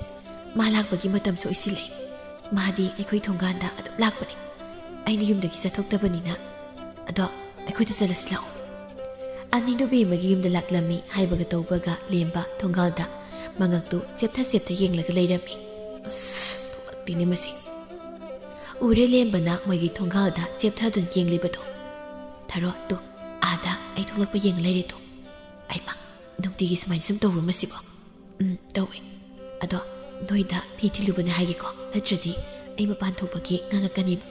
ꯃꯥ ꯂꯥꯛꯄꯒꯤ ꯃꯇꯝꯁꯨ ꯑꯣꯏꯁꯤꯜꯂꯛꯑꯦ꯫ ꯃꯥꯗꯤ ꯑꯩꯈꯣꯏ ꯊꯣꯡꯒꯥꯟꯗ ꯑꯗꯨꯝ ꯂꯥꯛꯄꯅꯦ꯫ ꯑꯩꯅ ꯌꯨꯝꯗꯒꯤ ꯆꯠꯊꯣꯛꯇꯕꯅꯤꯅ꯫ ꯑꯗꯣ ꯑꯩꯈꯣꯏꯗ ꯆꯠꯂꯁꯤ ꯂꯥꯛꯑꯣ꯫" ꯑꯅꯤꯗꯨ ꯕꯦꯝꯃꯒꯤ ꯌꯨꯝꯗ ꯂꯥꯛꯂꯝꯃꯤ꯫ ꯍꯥꯏꯕꯒ ꯇꯧꯕꯒ ꯂꯦꯝꯕ ꯊꯣꯡꯒꯥꯜꯗ ꯃꯉꯛꯇꯨ ꯆꯦꯞꯊ ꯆꯦꯞꯊ ꯌꯦꯡꯂꯒ ꯂꯩꯔꯝꯃꯤ꯫ "ꯑꯁ, ꯊꯣꯛꯂꯛꯇꯦꯅꯦ ꯃꯁꯤ꯫" ꯎꯔꯦ ꯂꯦꯝꯕꯅ ꯃꯣꯏꯒꯤ ꯊꯣꯡꯒꯥꯜꯗ ꯆꯦꯞꯊꯗꯨꯅ ꯌꯦꯡꯂꯤꯕꯗꯣ꯫ "ꯊꯔꯣ, ꯇꯨ, ꯑꯥꯗ ꯑꯩ ꯊꯣꯛꯂꯛꯄ ꯌꯦꯡ ꯂꯩꯔꯦ ꯇꯨ꯫ ꯑꯩꯃ, ꯅꯨꯡꯇꯤꯒꯤ ꯁꯨꯃꯥꯏꯅ ꯁꯨꯝ ꯇꯧꯕ꯭ꯔꯣ ꯃꯁꯤꯕꯣ?" "ꯎꯝ, ꯇꯧꯋꯦ꯫ ꯑꯗꯣ ꯅꯣꯏꯗ ꯐꯤ ꯊꯤꯜꯂꯨꯕꯅꯦ ꯍꯥꯏꯒꯦꯀꯣ, ꯅꯠꯇ꯭ꯔꯗꯤ ꯑꯩ ꯃꯄꯥꯟ ꯊꯣꯛꯄꯒꯤ ꯉꯥꯡꯉꯛꯀꯅꯤꯕ꯫"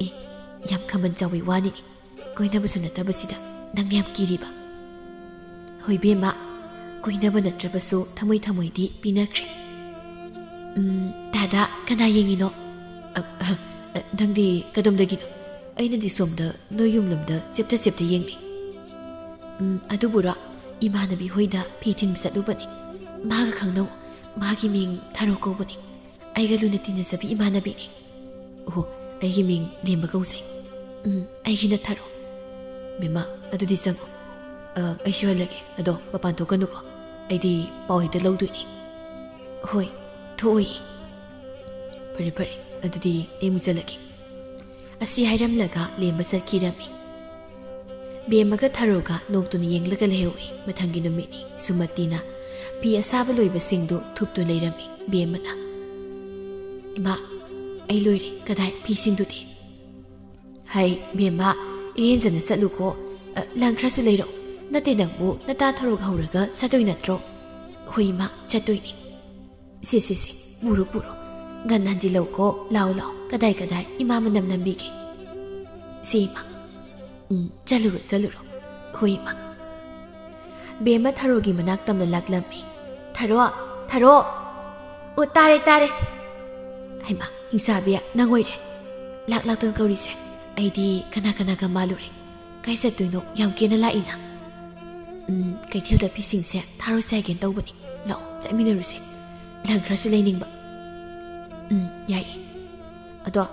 "ꯑꯦ, ꯌꯥꯝ ꯈꯝꯕꯟ ꯆꯥꯎꯕꯩ ꯋꯥꯅꯤꯅꯦ꯫ ꯀꯣꯏꯅꯕꯁꯨ ꯅꯠꯇꯕꯁꯤꯗ ꯅꯪ ꯌꯥꯝ ꯀꯤꯔꯤꯕ?" "ꯍꯣꯏ ꯕꯦꯝꯃ, ꯀꯣꯏꯅꯕ ꯅꯠꯇ꯭ꯔꯕꯁꯨ ꯊꯃꯣꯏ ꯊꯃꯣꯏꯗꯤ ꯄꯤꯅꯈ꯭ꯔꯦ꯫" "ꯎꯝ, ꯇꯥꯗ, ꯀꯅꯥ ꯌꯦꯡꯉꯤꯅꯣ?" "ꯑ, ꯑ, ꯑ, ꯅꯪꯗꯤ ꯀꯗꯣꯝꯗꯒꯤꯅꯣ?" "ꯑꯩꯅꯗꯤ ꯁꯣꯝꯗ ꯅꯣꯏ ꯌꯨꯝꯂꯣꯝꯗ ꯆꯦꯞꯇ ꯆꯦꯞꯇ ꯌꯦꯡꯂꯤ꯫" "ꯎꯝ, ꯑꯗꯨꯕꯨꯔꯣ, ꯏꯃꯥꯟꯅꯕꯤ ꯍꯣꯏꯗ ꯐꯤ ꯊꯤꯟꯕ ꯆꯠꯂꯨꯕꯅꯤ꯫ ꯃꯥꯒ ꯈꯪꯅꯧ, ꯃꯥꯒꯤ ꯃꯤꯡ ꯊꯔꯣ ꯀꯧꯕꯅꯤ꯫ ꯑꯩꯒ ꯂꯨꯅ ꯇꯤꯟꯅꯖꯕꯤ ꯏꯃꯥꯟꯅꯕꯤꯅꯤ꯫" "ꯑꯣꯍꯣ, ꯑꯩꯒꯤ ꯃꯤꯡ ꯂꯦꯝꯕ ꯀꯧꯖꯩ꯫" "ꯎꯝ, ꯑꯩꯒꯤꯅ ꯊꯔꯣ꯫" "ꯕꯦꯝꯃ, ꯑꯗꯨꯗꯤ ꯆꯪꯉꯣ꯫ ꯑ, ꯑꯩꯁꯨ ꯍꯜꯂꯒꯦ꯫ ꯑꯗꯣ ꯃꯄꯥꯟ ꯊꯣꯛꯀꯅꯨꯀꯣ, ꯑꯩꯗꯤ ꯄꯥꯎ ꯍꯦꯛꯇ ꯂꯧꯗꯣꯏꯅꯤ꯫" "ꯍꯣꯏ, ꯊꯣꯛꯑꯣꯏꯌꯦ꯫" "ꯐꯔꯦ ꯐꯔꯦ, ꯑꯗꯨꯗꯤ ꯑꯩ ꯑꯃꯨꯛ ꯆꯠꯂꯒꯦ꯫" ꯑꯁꯤ ꯍꯥꯏꯔꯝꯂꯒ ꯂꯦꯝꯕ ꯆꯠꯈꯤꯔꯝꯃꯤ꯫ ꯕꯦꯝꯃꯒ ꯊꯔꯣꯒ ꯅꯣꯛꯇꯨꯅ ꯌꯦꯡꯂꯒ ꯂꯩꯍꯧꯏ꯫ ꯃꯊꯪꯒꯤ ꯅꯨꯃꯤꯠꯅꯤ꯫ ꯁꯨꯃꯇꯤꯅ ꯐꯤ ꯑꯁꯥꯕ ꯂꯣꯏꯕꯁꯤꯡꯗꯨ ꯊꯨꯞꯇꯨꯅ ꯂꯩꯔꯝꯃꯤ꯫ ꯕꯦꯝꯃꯅ, "ꯏꯃꯥ, ꯑꯩ ꯂꯣꯏꯔꯦ꯫ ꯀꯗꯥꯏ ꯐꯤꯁꯤꯡꯗꯨꯗꯤ?" "ꯍꯩ, ꯕꯦꯝꯃ, ꯏꯔꯦꯟꯖꯅ ꯆꯠꯂꯨꯀꯣ꯫ ꯑ, ꯂꯪ ꯈꯔꯁꯨ ꯂꯩꯔꯛꯎ꯫ ꯅꯠꯇꯦ, ꯅꯪꯕꯨ ꯅꯇꯥ ꯊꯔꯣꯒ ꯍꯧꯔꯒ ꯆꯠꯇꯣꯏ ꯅꯠꯇ꯭ꯔꯣ?" "ꯍꯣꯏ, ꯏꯃꯥ, ꯆꯠꯇꯣꯏꯅꯤ꯫" "ꯁꯦ, ꯁꯦ, ꯁꯦ, ꯄꯨꯔꯣ, ꯄꯨꯔꯣ꯫ ꯉꯟꯅ ꯍꯟꯖꯤꯜꯂꯛꯎꯀꯣ꯫ ꯂꯥꯛꯑꯣ, ꯂꯥꯛꯑꯣ꯫ ꯀꯗꯥꯏ, ꯀꯗꯥꯏ? ꯏꯃꯥ ꯃꯅꯝ ꯅꯝꯕꯤꯒꯦ꯫" "ꯁꯦ, ꯏꯃꯥ꯫" "ꯎꯝ, ꯆꯠꯂꯨꯔꯣ, ꯆꯠꯂꯨꯔꯣ꯫" "ꯍꯣꯏ, ꯏꯃꯥ꯫" ꯕꯦꯝꯃ ꯊꯔꯣꯒꯤ ꯃꯅꯥꯛ ꯇꯝꯅ ꯂꯥꯛꯂꯝꯃꯤ꯫ "ꯊꯔꯣ, ꯊꯔꯣ!" "ꯑꯣ, ꯇꯥꯔꯦ, ꯇꯥꯔꯦ꯫" "ꯍꯩꯃꯥ, ꯍꯤꯡꯁꯥꯕꯤ, ꯅꯪ ꯑꯣꯏꯔꯦ꯫ ꯂꯥꯛ ꯂꯥꯛꯇꯅ ꯀꯧꯔꯤꯁꯦ? ꯑꯩꯗꯤ ꯀꯅꯥ ꯀꯅꯥꯒ ꯃꯥꯜꯂꯨꯔꯦ꯫ ꯀꯥꯏ ꯆꯠꯇꯣꯏꯅꯣ? ꯌꯥꯝ ꯀꯦꯅ ꯂꯥꯛꯏꯅ꯫ ꯎꯝ, ꯀꯩꯊꯦꯜꯗ ꯐꯤꯁꯤꯡꯁꯦ ꯊꯥꯔꯨꯁꯦ ꯍꯥꯏꯒꯦꯅ ꯇꯧꯕꯅꯤ꯫ ꯂꯥꯛꯑꯣ, ꯆꯠꯃꯤꯟꯅꯔꯨꯁꯦ꯫ ꯂꯪ ꯈꯔꯁꯨ ꯂꯩꯅꯤꯡꯕ꯫ ꯎꯝ, ꯌꯥꯏꯌꯦ꯫ ꯑꯗꯣ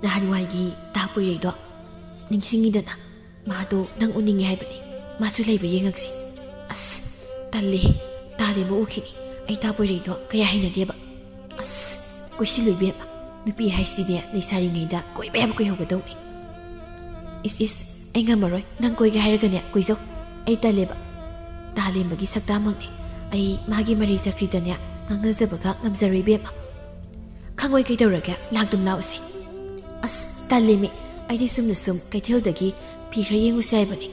ꯅꯍꯥꯟꯋꯥꯏꯒꯤ ꯇꯥ ꯄꯣꯏꯔꯩꯗꯣ ꯅꯤꯡꯁꯤꯡꯉꯤꯗꯅ? ꯃꯥꯗꯣ ꯅꯪ ꯎꯅꯤꯡꯉꯦ ꯍꯥꯏꯕꯅꯤ꯫ ꯃꯥꯁꯨ ꯂꯩꯕ ꯌꯦꯡꯉꯛꯁꯦ꯫ ꯑꯁ, ꯇꯜꯂꯦ꯫ ꯇꯥ ꯂꯦꯝꯕ ꯎꯈꯤꯅꯤ꯫ ꯑꯩ ꯇꯥ ꯄꯣꯏꯔꯩꯗꯣ ꯀꯌꯥ ꯍꯩꯅꯗꯦꯕ꯫ ꯑꯁ, ꯀꯣꯏꯁꯤꯜꯂꯨ ꯏꯕꯦꯝꯃ꯫ ꯅꯨꯄꯤ ꯍꯥꯏꯁꯤꯗꯤꯅꯦ ꯂꯩꯁꯥꯔꯤꯉꯩꯗ ꯀꯣꯏꯕ ꯌꯥꯕ ꯀꯣꯏꯍꯧꯒꯗꯧꯅꯤ꯫ ꯏꯁ ꯏꯁ, ꯑꯩ ꯉꯝꯃꯔꯣꯏ꯫ ꯅꯪ ꯀꯣꯏꯒꯦ ꯍꯥꯏꯔꯒꯅꯦ ꯀꯣꯏꯖꯧ꯫ ꯑꯩ ꯇꯜꯂꯦꯕ꯫ ꯇꯥ ꯂꯦꯝꯕꯒꯤ ꯁꯛꯇꯥꯃꯛꯅꯦ꯫ ꯑꯩ ꯃꯥꯒꯤ ꯃꯔꯩ ꯆꯀ꯭ꯔꯤꯗꯅꯦ ꯉꯥꯡꯅꯖꯕꯒ ꯉꯝꯖꯔꯣꯏ ꯏꯕꯦꯝꯃ꯫ ꯈꯪꯉꯣꯏ ꯀꯩꯗꯧꯔꯒꯦ? ꯂꯥꯛꯇꯨꯝ ꯂꯥꯛꯎꯁꯦ꯫ ꯑꯁ, ꯇꯜꯂꯤꯃꯤ꯫ ꯑꯩꯗꯤ ꯁꯨꯝꯅ ꯁꯨꯝ ꯀꯩꯊꯦꯜꯗꯒꯤ ꯐꯤ ꯈꯔ ꯌꯦꯡꯉꯨꯁꯦ ꯍꯥꯏꯕꯅꯤ꯫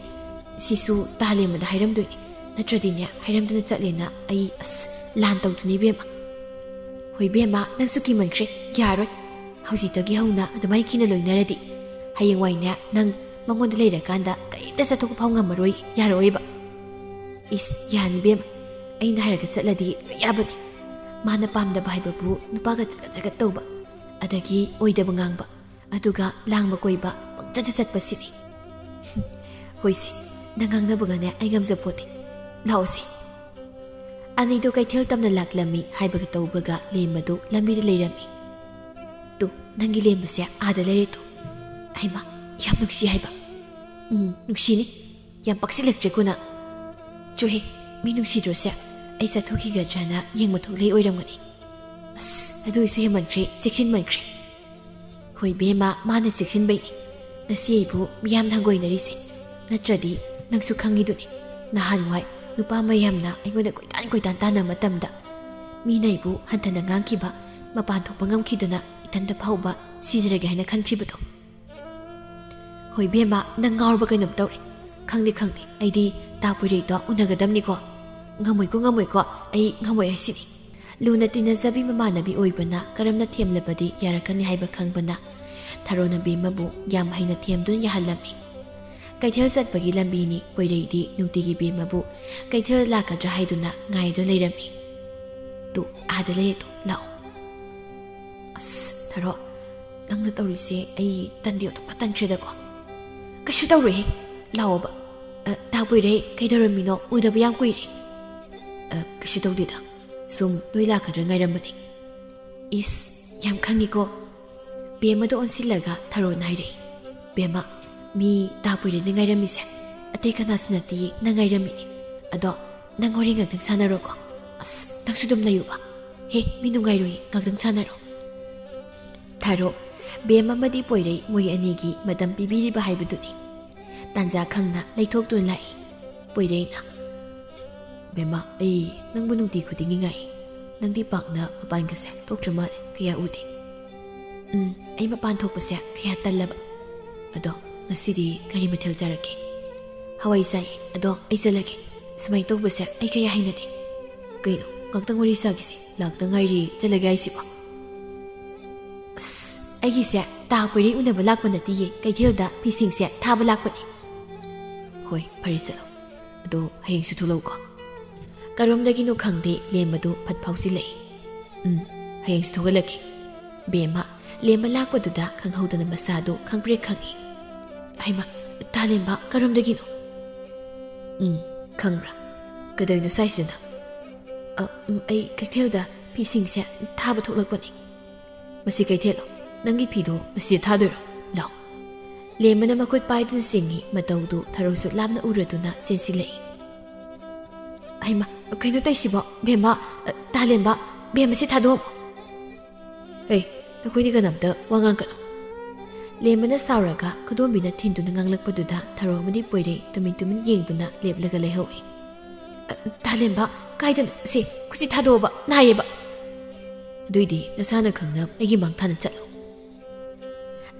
ꯁꯤꯁꯨ ꯇꯥ ꯂꯦꯝꯕꯗ ꯍꯥꯏꯔꯝꯗꯣꯏꯅꯤ꯫ ꯅꯠꯇ꯭ꯔꯗꯤꯅꯦ, ꯍꯥꯏꯔꯝꯗꯅ ꯆꯠꯂꯦꯅ ꯑꯩ, ꯑꯁ, ꯂꯥꯟ ꯇꯧꯗꯨꯅꯤ ꯏꯕꯦꯝꯃ꯫ ꯍꯣꯏ ꯏꯕꯦꯝꯃ, ꯅꯪꯁꯨ ꯀꯤꯃꯟꯈ꯭ꯔꯦ꯫ ꯌꯥꯔꯣꯏ꯫ ꯍꯧꯖꯤꯛꯇꯒꯤ ꯍꯧꯅ ꯑꯗꯨꯃꯥꯏꯅ ꯀꯤꯅ ꯂꯣꯏꯅꯔꯗꯤ ꯍꯌꯦꯡꯋꯥꯏꯅꯦ ꯅꯪ ꯃꯉꯣꯟꯗ ꯂꯩꯔꯀꯥꯟꯗ ꯀꯔꯤꯝꯇ ꯆꯠꯊꯣꯛꯄ ꯐꯥꯎ ꯉꯝꯃꯔꯣꯏ꯫ ꯌꯥꯔꯛꯑꯣꯏꯕ꯫ ꯏꯁ, ꯌꯥꯅꯤ ꯏꯕꯦꯝꯃ꯫ ꯑꯩꯅ ꯍꯥꯏꯔꯒ ꯆꯠꯂꯗꯤ ꯂꯣꯏ ꯌꯥꯕꯅꯤ꯫ ꯃꯥꯅ ꯄꯥꯝꯗꯕ ꯍꯥꯏꯕꯕꯨ ꯅꯨꯄꯥꯒ ꯆꯒꯠ ꯆꯒꯠ ꯇꯧꯕ, ꯑꯗꯒꯤ ꯑꯣꯏꯗꯕ ꯉꯥꯡꯕ, ꯑꯗꯨꯒ ꯂꯥꯡꯕ ꯀꯣꯏꯕ ꯄꯪꯆꯠꯇ ꯆꯠꯄꯁꯤꯅꯤ꯫ ꯍꯣꯏꯁꯦ, ꯅꯪ ꯉꯥꯡꯅꯕꯒꯅꯦ ꯑꯩ ꯉꯝꯖꯄꯣꯠꯇꯦ꯫ ꯂꯥꯛꯑꯣꯁꯦ꯫ ꯑꯅꯤꯗꯨ ꯀꯩꯊꯦꯜ ꯇꯝꯅ ꯂꯥꯛꯂꯝꯃꯤ ꯍꯥꯏꯕꯒ ꯇꯧꯕꯒ ꯂꯦꯝꯕꯗꯨ ꯂꯝꯕꯤꯗ ꯂꯩꯔꯝꯃꯤ꯫ "ꯇꯨ, ꯅꯪꯒꯤ ꯂꯦꯝꯕꯁꯦ ꯑꯥꯗ ꯂꯩꯔꯦ ꯇꯨ꯫ ꯍꯩꯃꯥ, ꯌꯥꯝ ꯅꯨꯡꯁꯤ ꯍꯥꯏꯕ꯫ ꯎꯝ, ꯅꯨꯡꯁꯤꯅꯤ꯫ ꯌꯥꯝ ꯄꯛꯁꯤꯜꯂꯛꯇ꯭ꯔꯦꯀꯣ ꯅꯪ꯫ ꯆꯣꯍꯦ, ꯃꯤ ꯅꯨꯡꯁꯤꯗ꯭ꯔꯣꯁꯦ? ꯑꯩ ꯆꯠꯊꯣꯛꯈꯤꯒꯗ꯭ꯔꯅ ꯌꯦꯡꯕ ꯊꯣꯛꯂꯛꯏ ꯑꯣꯏꯔꯝꯒꯅꯤ꯫ ꯑꯁ, ꯑꯗꯨ ꯑꯣꯏꯁꯨ ꯍꯦꯟꯃꯟꯈ꯭ꯔꯦ, ꯆꯦꯛꯁꯤꯟꯃꯟꯈ꯭ꯔꯦ꯫" "ꯍꯣꯏ ꯕꯦꯝꯃ, ꯃꯥꯅ ꯆꯦꯛꯁꯤꯟꯕꯩꯅꯤ꯫ ꯉꯁꯤ ꯑꯩꯕꯨ ꯃꯤꯌꯥꯝꯅ ꯍꯪꯒꯣꯏꯅꯔꯤꯁꯦ꯫ ꯅꯠꯇ꯭ꯔꯗꯤ ꯅꯪꯁꯨ ꯈꯪꯉꯤꯗꯨꯅꯤ, ꯅꯍꯥꯟꯋꯥꯏ ꯅꯨꯄꯥ ꯃꯌꯥꯝꯅ ꯑꯩꯉꯣꯟꯗ ꯀꯣꯏꯇꯥꯟ ꯀꯣꯏꯇꯥꯟ ꯇꯥꯟꯅꯕ ꯃꯇꯝꯗ ꯃꯤꯅ ꯑꯩꯕꯨ ꯍꯟꯊꯅ ꯉꯥꯡꯈꯤꯕ, ꯃꯄꯥꯟ ꯊꯣꯛꯄ ꯉꯝꯈꯤꯗꯅ ꯏꯊꯟꯇ ꯐꯥꯎꯕ ꯁꯤꯖꯔꯒꯦ ꯍꯥꯏꯅ ꯈꯟꯈꯤꯕꯗꯣ꯫" "ꯍꯣꯏ ꯕꯦꯝꯃ, ꯅꯪ ꯉꯥꯎꯔꯕ ꯀꯩꯅꯣꯝ ꯇꯧꯔꯦ꯫ ꯈꯪꯗꯦ, ꯈꯪꯗꯦ, ꯑꯩꯗꯤ ꯇꯥ ꯄꯣꯏꯔꯩꯗꯣ ꯎꯅꯒꯗꯕꯅꯤꯀꯣ꯫ ꯉꯝꯃꯣꯏꯀꯣ, ꯉꯝꯃꯣꯏꯀꯣ, ꯑꯩ ꯉꯝꯃꯣꯏ ꯍꯥꯏꯁꯤꯅꯤ꯫" ꯂꯨꯅ ꯇꯤꯟꯅꯖꯕꯤ ꯃꯃꯥꯟꯅꯕꯤ ꯑꯣꯏꯕꯅ ꯀꯔꯝꯅ ꯊꯦꯝꯂꯕꯗꯤ ꯌꯥꯔꯛꯀꯅꯤ ꯍꯥꯏꯕ ꯈꯪꯕꯅ ꯊꯔꯣꯅ ꯕꯦꯝꯃꯕꯨ ꯌꯥꯝ ꯍꯩꯅ ꯊꯦꯝꯗꯨꯅ ꯌꯥꯍꯜꯂꯝꯃꯤ꯫ ꯀꯩꯊꯦꯜ ꯆꯠꯄꯒꯤ ꯂꯝꯕꯤꯅꯤ꯫ ꯄꯣꯏꯔꯩꯗꯤ ꯅꯨꯡꯇꯤꯒꯤ ꯕꯦꯝꯃꯕꯨ ꯀꯩꯊꯦꯜ ꯂꯥꯛꯀꯗ꯭ꯔꯥ ꯍꯥꯏꯗꯨꯅ ꯉꯥꯏꯗꯨꯅ ꯂꯩꯔꯝꯃꯤ꯫ "ꯇꯨ, ꯑꯥꯗ ꯂꯩꯔꯦ ꯇꯨ, ꯂꯥꯛꯑꯣ꯫" "ꯑꯁ, ꯊꯔꯣ, ꯅꯪꯅ ꯇꯧꯔꯤꯁꯦ ꯑꯩ ꯇꯟꯗꯤ ꯑꯣꯟꯊꯣꯛꯅ ꯇꯟꯈ꯭ꯔꯦꯗꯀꯣ꯫ ꯀꯩꯁꯨ ꯇꯧꯔꯣꯏꯍꯦ, ꯂꯥꯛꯑꯣꯕ꯫ ꯑ, ꯇꯥ ꯄꯣꯏꯔꯩ, ꯀꯩꯗꯧꯔꯝꯃꯤꯅꯣ? ꯎꯗꯕ ꯌꯥꯝ ꯀꯨꯏꯔꯦ꯫ ꯑ, ꯀꯩꯁꯨ ꯇꯧꯗꯦꯗ, ꯁꯨꯝ ꯅꯣꯏ ꯂꯥꯛꯀꯗ꯭ꯔꯥ ꯉꯥꯏꯔꯝꯕꯅꯦ꯫ ꯏꯁ, ꯌꯥꯝ ꯈꯪꯉꯤꯀꯣ꯫ ꯕꯦꯝꯃꯗ ꯑꯣꯟꯁꯤꯜꯂꯒ ꯊꯔꯣꯅ ꯍꯥꯏꯔꯛꯏ, "ꯕꯦꯝꯃ, ꯃꯤ ꯇꯥ ꯄꯣꯏꯔꯩꯅ ꯉꯥꯏꯔꯝꯃꯤꯁꯦ ꯑꯇꯩ ꯀꯅꯥꯁꯨ ꯅꯠꯇꯤꯌꯦ, ꯅꯪ ꯉꯥꯏꯔꯝꯃꯤꯅꯦ꯫ ꯑꯗꯣ ꯅꯪ ꯋꯥꯔꯤ ꯉꯥꯛꯇꯪ ꯁꯥꯟꯅꯔꯣꯀꯣ꯫ ꯑꯁ, ꯅꯪꯁꯨ ꯑꯗꯨꯝ ꯂꯩꯌꯨꯕ꯫ ꯍꯦ, ꯃꯤ ꯅꯨꯡꯉꯥꯏꯔꯣꯏꯌꯦ, ꯉꯥꯛꯇꯪ ꯁꯥꯟꯅꯔꯣ꯫" ꯊꯔꯣ, ꯕꯦꯝ ꯑꯃꯗꯤ ꯄꯣꯏꯔꯩ ꯃꯣꯏ ꯑꯅꯤꯒꯤ ꯃꯇꯝ ꯄꯤꯕꯤꯔꯤꯕ ꯍꯥꯏꯕꯗꯨꯅꯤ꯫ ꯇꯥꯟꯖꯥ ꯈꯪꯅ ꯂꯩꯊꯣꯛꯇꯨꯅ ꯂꯥꯛꯏ꯫ ꯄꯣꯏꯔꯩꯅ, "ꯕꯦꯝꯃ, ꯑꯩ ꯅꯪꯕꯨ ꯅꯨꯡꯇꯤ ꯈꯨꯗꯤꯡꯒꯤ ꯉꯥꯏ꯫ ꯅꯪꯗꯤ ꯄꯥꯛꯅ ꯃꯄꯥꯟꯒꯁꯦ ꯊꯣꯛꯇ꯭ꯔ ꯃꯥꯜꯂꯦ, ꯀꯌꯥ ꯎꯗꯦ꯫" "ꯎꯝ, ꯑꯩ ꯃꯄꯥꯟ ꯊꯣꯛꯄꯁꯦ ꯀꯌꯥ ꯇꯜꯂꯕ꯫ ꯑꯗꯣ ꯉꯁꯤꯗꯤ ꯀꯔꯤ ꯃꯊꯦꯜ ꯆꯥꯔꯛꯀꯦ?" "ꯍꯋꯥꯏ ꯆꯥꯏꯌꯦ, ꯑꯗꯣ ꯑꯩ ꯆꯠꯂꯒꯦ꯫ ꯁꯨꯃꯥꯏꯅ ꯇꯧꯕꯁꯦ ꯑꯩ ꯀꯌꯥ ꯍꯩꯅꯗꯦ꯫ ꯀꯩꯅꯣ, ꯉꯥꯛꯇꯪ ꯋꯥꯔꯤ ꯁꯥꯈꯤꯁꯦ, ꯂꯥꯛꯇ ꯉꯥꯏꯔꯤ ꯆꯠꯂꯒꯦ ꯍꯥꯏꯁꯤꯕꯣ?" "ꯑꯁ, ꯑꯩꯒꯤꯁꯦ ꯇꯥ ꯄꯣꯏꯔꯩ ꯎꯅꯕ ꯂꯥꯛꯄ ꯅꯠꯇꯤꯌꯦ, ꯀꯩꯊꯦꯜꯗ ꯐꯤꯁꯤꯡꯁꯦ ꯊꯥꯕ ꯂꯥꯛꯄꯅꯦ꯫" "ꯍꯣꯏ, ꯐꯔꯦ, ꯆꯠꯂꯣ꯫ ꯑꯗꯣ ꯍꯌꯦꯡꯁꯨ ꯊꯣꯛꯂꯛꯎꯀꯣ꯫" ꯀꯔꯣꯝꯗꯒꯤꯅꯣ ꯈꯪꯗꯦ, ꯂꯦꯝꯕꯗꯨ ꯐꯠ ꯐꯥꯎꯖꯤꯜꯂꯛꯏ꯫ "ꯎꯝ, ꯍꯌꯦꯡꯁꯨ ꯊꯣꯛꯍꯜꯂꯛꯀꯦ꯫" ꯕꯦꯝꯃ, ꯂꯦꯝꯕ ꯂꯥꯛꯄꯗꯨꯗ ꯈꯪꯍꯧꯗꯅ ꯃꯁꯥꯗꯨ ꯈꯪꯄ꯭ꯔꯦꯛ ꯈꯪꯉꯤ꯫ "ꯍꯩꯃꯥ, ꯇꯥ ꯂꯦꯝꯕ, ꯀꯔꯣꯝꯗꯒꯤꯅꯣ?" "ꯎꯝ, ꯈꯪꯕ꯭ꯔꯥ? ꯀꯩꯗꯧꯔꯤꯅꯣ ꯁ꯭ꯋꯥꯏꯁꯤꯗ ꯅꯪ?" "ꯑ, ꯎꯝ, ꯑꯩ ꯀꯩꯊꯦꯜꯗ ꯐꯤꯁꯤꯡꯁꯦ ꯊꯥꯕ ꯊꯣꯛꯂꯛꯄꯅꯦ꯫" "ꯃꯁꯤ ꯀꯩꯊꯦꯜꯂꯣ? ꯅꯪꯒꯤ ꯐꯤꯗꯣ ꯃꯁꯤꯗ ꯊꯥꯗꯣꯏꯔꯣ? ꯂꯥꯎ꯫" ꯂꯦꯝꯕꯅ ꯃꯈꯨꯠ ꯄꯥꯏꯗꯨꯅ ꯆꯤꯡꯉꯤ, ꯃꯇꯧꯗꯨ ꯊꯔꯣꯁꯨ ꯂꯥꯞꯅ ꯎꯔꯗꯨꯅ ꯆꯦꯟꯁꯤꯜꯂꯛꯏ꯫ "ꯍꯩꯃꯥ, ꯀꯩꯅꯣ ꯇꯧꯏꯁꯤꯕꯣ? ꯕꯦꯝꯃ, ꯑ, ꯇꯥ ꯂꯦꯝꯕ, ꯕꯦꯝꯃꯁꯤ ꯊꯥꯗꯣꯛꯑꯝꯃꯣ꯫" "ꯍꯦ, ꯅꯈꯣꯏꯅꯤ ꯀꯅꯥꯝꯇ ꯋꯥ ꯉꯥꯡꯒꯅꯨ꯫" ꯂꯦꯝꯕꯅ ꯁꯥꯎꯔꯒ ꯈꯨꯗꯣꯝꯕꯤꯅ ꯊꯤꯟꯗꯨꯅ ꯉꯥꯡꯂꯛꯄꯗꯨꯗ ꯊꯔꯣ ꯑꯃꯗꯤ ꯄꯣꯏꯔꯩ ꯇꯨꯃꯤꯟ ꯇꯨꯃꯤꯟ ꯌꯦꯡꯗꯨꯅ ꯂꯦꯞꯂꯒ ꯂꯩꯍꯧꯏ꯫ "ꯑ, ꯇꯥ ꯂꯦꯝꯕ, ꯀꯥꯏꯗꯅꯣ? ꯁꯦ, ꯈꯨꯠꯁꯤ ꯊꯥꯗꯣꯛꯑꯣꯕ, ꯅꯥꯏꯌꯦꯕ꯫" "ꯑꯗꯨꯏꯗꯤ ꯅꯁꯥꯅ ꯈꯪꯅ ꯑꯩꯒꯤ ꯃꯥꯡ ꯊꯥꯅ ꯆꯠꯂꯨ꯫"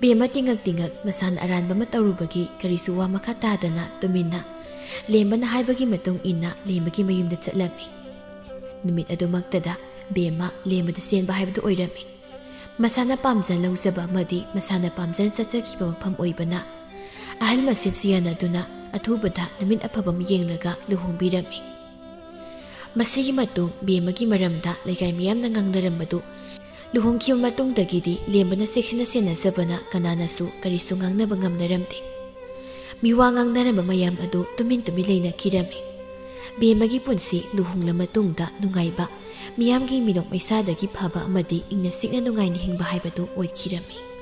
ꯕꯦꯝꯃ ꯇꯤꯡꯉꯛ ꯇꯤꯡꯉꯛ ꯃꯁꯥꯅ ꯑꯔꯥꯟꯕ ꯑꯃ ꯇꯧꯔꯨꯕꯒꯤ ꯀꯔꯤꯁꯨ ꯋꯥ ꯃꯈꯥ ꯇꯥꯗꯅ ꯇꯨꯃꯤꯟꯅ ꯂꯦꯝꯕꯅ ꯍꯥꯏꯕꯒꯤ ꯃꯇꯨꯡ ꯏꯟꯅ ꯂꯦꯝꯕꯒꯤ ꯃꯌꯨꯝꯗ ꯆꯠꯂꯝꯃꯤ꯫ ꯅꯨꯃꯤꯠ ꯑꯗꯨꯃꯛꯇꯗ ꯕꯦꯝꯃ ꯂꯦꯝꯕꯗ ꯆꯦꯟꯕ ꯍꯥꯏꯕꯗꯨ ꯑꯣꯏꯔꯝꯃꯤ꯫ ꯃꯁꯥꯅ ꯄꯥꯝꯖ ꯂꯧꯖꯕ ꯑꯃꯗꯤ ꯃꯁꯥꯅ ꯄꯥꯝꯖꯅ ꯆꯠꯆꯈꯤꯕ ꯃꯐꯝ ꯑꯣꯏꯕꯅ ꯑꯍꯜ ꯃꯁꯦꯟꯁꯨ ꯌꯥꯅꯗꯨꯅ ꯑꯊꯨꯕꯗ ꯅꯨꯃꯤꯠ ꯑꯐꯕ ꯑꯃ ꯌꯦꯡꯂꯒ ꯂꯨꯍꯣꯡꯕꯤꯔꯝꯃꯤ꯫ ꯃꯁꯤꯒꯤ ꯃꯇꯨꯡ ꯕꯦꯝꯃꯒꯤ ꯃꯔꯝꯗ ꯂꯩꯀꯥꯏ ꯃꯤꯌꯥꯝꯅ ꯉꯥꯡꯅꯔꯝꯕꯗꯨ ꯂꯨꯍꯣꯡꯈꯤꯕ ꯃꯇꯨꯡꯗꯒꯤꯗꯤ ꯂꯦꯝꯕꯅ ꯆꯦꯛꯁꯤꯟꯅ ꯁꯦꯟꯅꯖꯕꯅ ꯀꯅꯥꯅꯁꯨ ꯀꯔꯤꯁꯨ ꯉꯥꯡꯅꯕ ꯉꯝꯅꯔꯝꯗꯦ꯫ ꯃꯤꯋꯥ ꯉꯥꯡꯅꯔꯝꯕ ꯃꯌꯥꯝ ꯑꯗꯨ ꯇꯨꯃꯤꯟ ꯇꯨꯃꯤꯟ ꯂꯩꯅꯈꯤꯔꯝꯃꯤ꯫ ꯕꯦꯝꯃꯒꯤ ꯄꯨꯟꯁꯤ ꯂꯨꯍꯣꯡꯂ ꯃꯇꯨꯡꯗ ꯅꯨꯡꯉꯥꯏꯕ, ꯃꯤꯌꯥꯝꯒꯤ ꯃꯤꯅꯣꯛ ꯃꯩꯁꯥꯗꯒꯤ ꯐꯕ ꯑꯃꯗꯤ ꯏꯪꯅ ꯆꯤꯛꯅ ꯅꯨꯡꯉꯥꯏꯅ ꯍꯤꯡꯕ ꯍꯥꯏꯕꯗꯨ ꯑꯣꯏꯈꯤꯔꯝꯃꯤ꯫